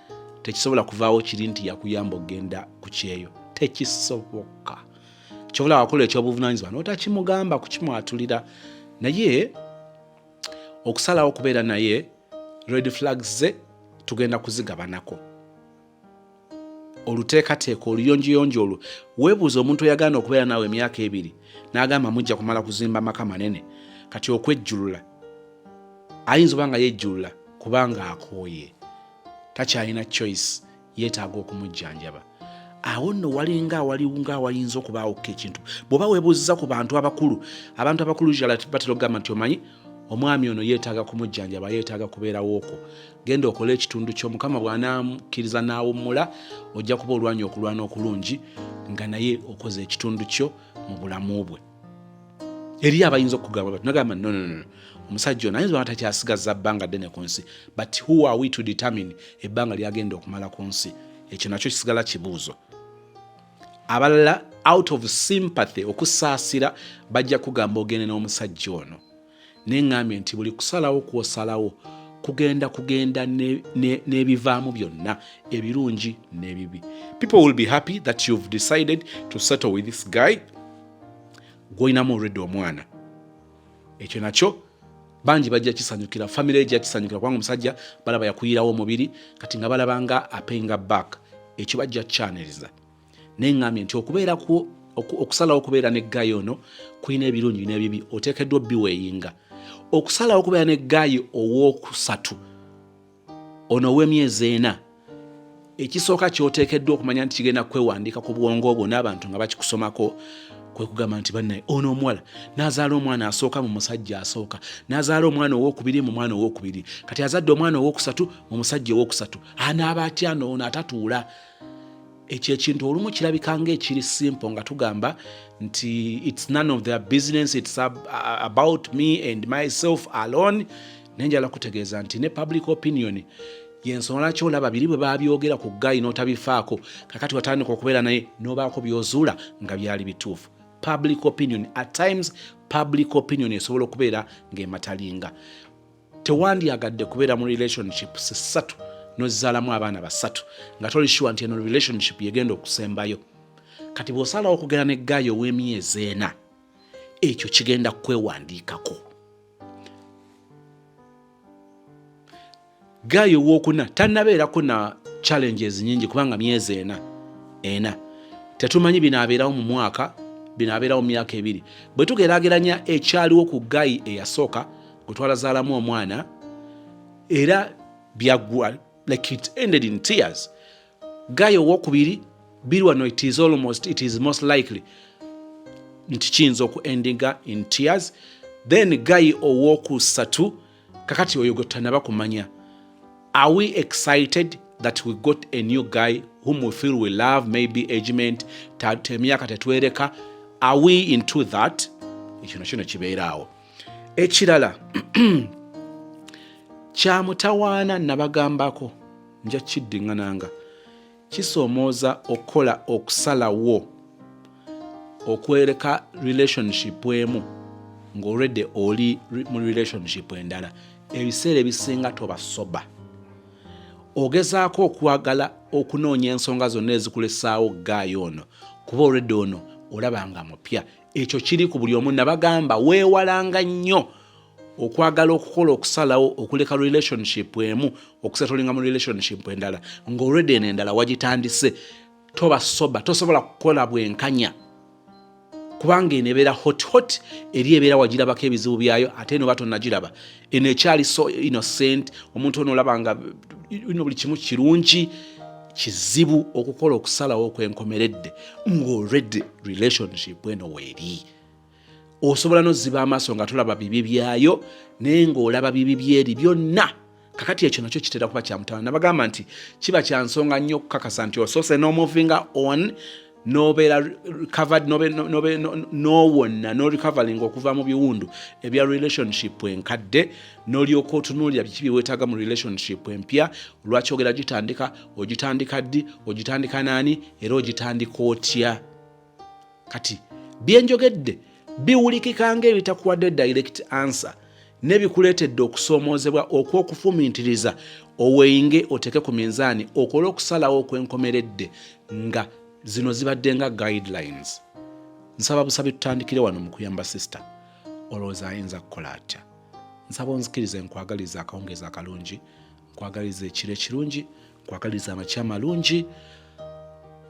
tekisobola kuvaawo kiri nti yakuyamba okugenda ku kyeyo, tekisoboka. Kyobula wakola ekyobuvunanyizibwa n'otakimugamba kukimwatulira, naye okusalawo okubeera naye, red flags ze tugenda kuzigabanako. Oluteekateeka oluyonjiyonjo olwo, weebuuza omuntu eyagaana okubeera naawe emyaka 2 n'agamba mujja kumala kuzimba maka manene, kati okwejjulula ayinza oba nga yejjulula kubanga akooye, takyalina choice, yeetaaga okumujjanjaba. Awo nno walinga awalinga awayinza okubaawokko ekintu. Bw'oba weebuuziza ku bantu abakulu, abantu abakulu usually batera okugamba nti omanyi omwami ono yeetaaga kumujjanjaba, yeetaaga kubeerawo okwo, genda okole ekitundu kyo, Mukama bw'anaamukkiriza n'awummula ojja kuba olwanya okulwana okulungi nga naye okoze ekitundu kyo mu bulamu bwe. Eri abayinza okugamba bati nagamba no, no, no. Omusajja ono ayinza oba takyasigaza bbanga ddene ku nsi, but who are we to determine ebbanga lyagenda okumala ku nsi? Ekyo nakyo kisigala kibuuzo. Abalala out of sympathy, okusaasira, bajja kugamba ogende n'omusajja ono. Naye ŋŋambye nti buli kusalawo kw'osalawo kugenda kugenda n'ebivaamu byonna, ebirungi n'ebibi. People will be happy that you've decided to settle with this guy gw'olinamu already omwana. Ekyo nakyo bangi bajja kisanyukira, family ejja kisanyukira, kubanga omusajja balaba yakuyirawo omubiri, kati nga balaba nga apayinga back, ekyo bajja kyaniriza. Naye ŋŋambye nti okubeera okusalawo okubeera ne guy ono kulina ebirungi n'ebibi, oteekeddwa obiweighinga. Okusalawo okubeera ne guy owookusatu ono ow'emyezi 4, ekisooka kyoteekeddwa okumanya nti kigenda kwewandiika ku bwongo bwo n'abantu nga bakikusomako, kwe kugamba nti bannaye ono omuwala n'azaala omwana asooka mu musajja asooka, n'azaala omwana owokubiri mu mwana owokubiri, kati azadde omwana owokusatu mu musajja owokusatu, anaaba atya noono atatuula? Ekyo ekintu olumu kirabika nga ekiri simple, nga tugamba nti it's none of their business, it's about me and myself alone. Naye njala kutegeeza nti ne public opinion yensonga lwaki olaba biri bwe babyogera ku guy n'otabifaako, kakati watandika okubeera naye n'obaako by'ozuula nga byali bituufu. Public opinion, at times public opinion esobola okubeera ng'ematalinga. Tewandyagadde kubeera mu relationships ssatu n'ozzaalamu abaana basatu nga toli sure nti eno relationship yegenda okusembayo. Kati bw'osalawo okugenda ne guy ow'emyezi 4, ekyo kigenda kukwewandiikako. Guy owokuna tannabeerako na challenges nyingi kubanga myezi 4 4, tetumanyi binaabeerawo mu mwaka, binaabeerawo mu myaka 2. Bwe tugeraageranya ekyaliwo ku guy eyasooka gwe twalazaalamu omwana, era byaggwa, like it ended in tears. Guy owokubiri biri wano, it is almost, it is most likely nti kiyinza oku endinga in tears. Then guy owokusatu kakati oyo gwe tutanaba kumanya. Are we excited that we got a new guy whom we feel we love, maybe agement, emyaka tetwereka? Are we into that? Ekyo nakyo nekibeeraawo. Ekirala kyamutawaana, nabagambako nja kiddiŋŋananga, kisoomooza okukola okusalawo okwereka relationship emu ng'olwedde oli mu relationship endala. Ebiseera ebisinga toba sober, ogezaako okwagala okunoonya ensonga zonna ezikulesaawo guy ono, kuba olwedde ono olaba nga mupya. Ekyo kiri ku buli omu. Nabagamba weewalanga nnyo okwagala okukola okusalawo okuleka relationship emu okusettlinga mu relationship endala ng'olwedde eno endala wagitandise. Toba sober, tosobola kukola bwenkanya, kubanga eno ebeera hot hot, eri ebeera wagirabako ebizibu byayo, ate eno batonnagiraba, eno ekyali so innocent. Omuntu ono olaba nga ino buli kimu kirungi. Kizibu okukola okusalawo okwenkomeredde ng'olwedde relationship eno weeri. Osobola noziba amaaso nga tolaba bibi byayo, naye ng'olaba bibi byeri byonna. Kakati ekyo nakyo kitera kuba kyamutawana. Nabagamba nti kiba kya nsonga nnyo okukakasa nti osoose n'omovinga on, nobeera recovered, nowonna norecovering okuva mu biwundu ebya relationship enkadde, n'olyoka otunuulira biki byeweetaaga mu relationship empya. Lwaki ogera gitandika? Ogitandika ddi? Ogitandika naani? Era ogitandika otya? Kati byenjogedde biwulikika ng'ebitakuwadde direct answer, nebikuleetedde okusoomoozebwa okw'okufumintiriza, oweighinge, oteeke ku minzaani, okole okusalawo okwenkomeredde nga zino zibadde nga guidelines. Nsaba busabi tutandikire wano mu kuyamba sister. Olowooza ayinza kukola atya? Nsaba onzikirize nkwagaliza akawungeezi akalungi, nkwagaliza ekiro ekirungi, nkwagaliza amakya amalungi.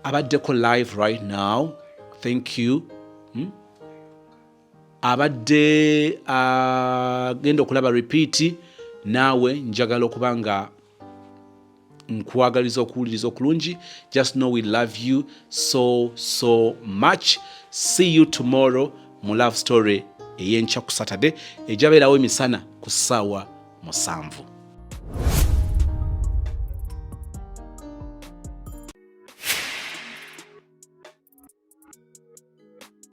Abaddeko live right now, thank you. Abadde agenda okulaba repeat, naawe njagala okuba nga nkwagaliza okuwuliriza okulungi. Just know we love you so so much. See you tomorrow mu love story ey'enkya ku Saturday, ejabeerawo emisana ku ssaawa 7.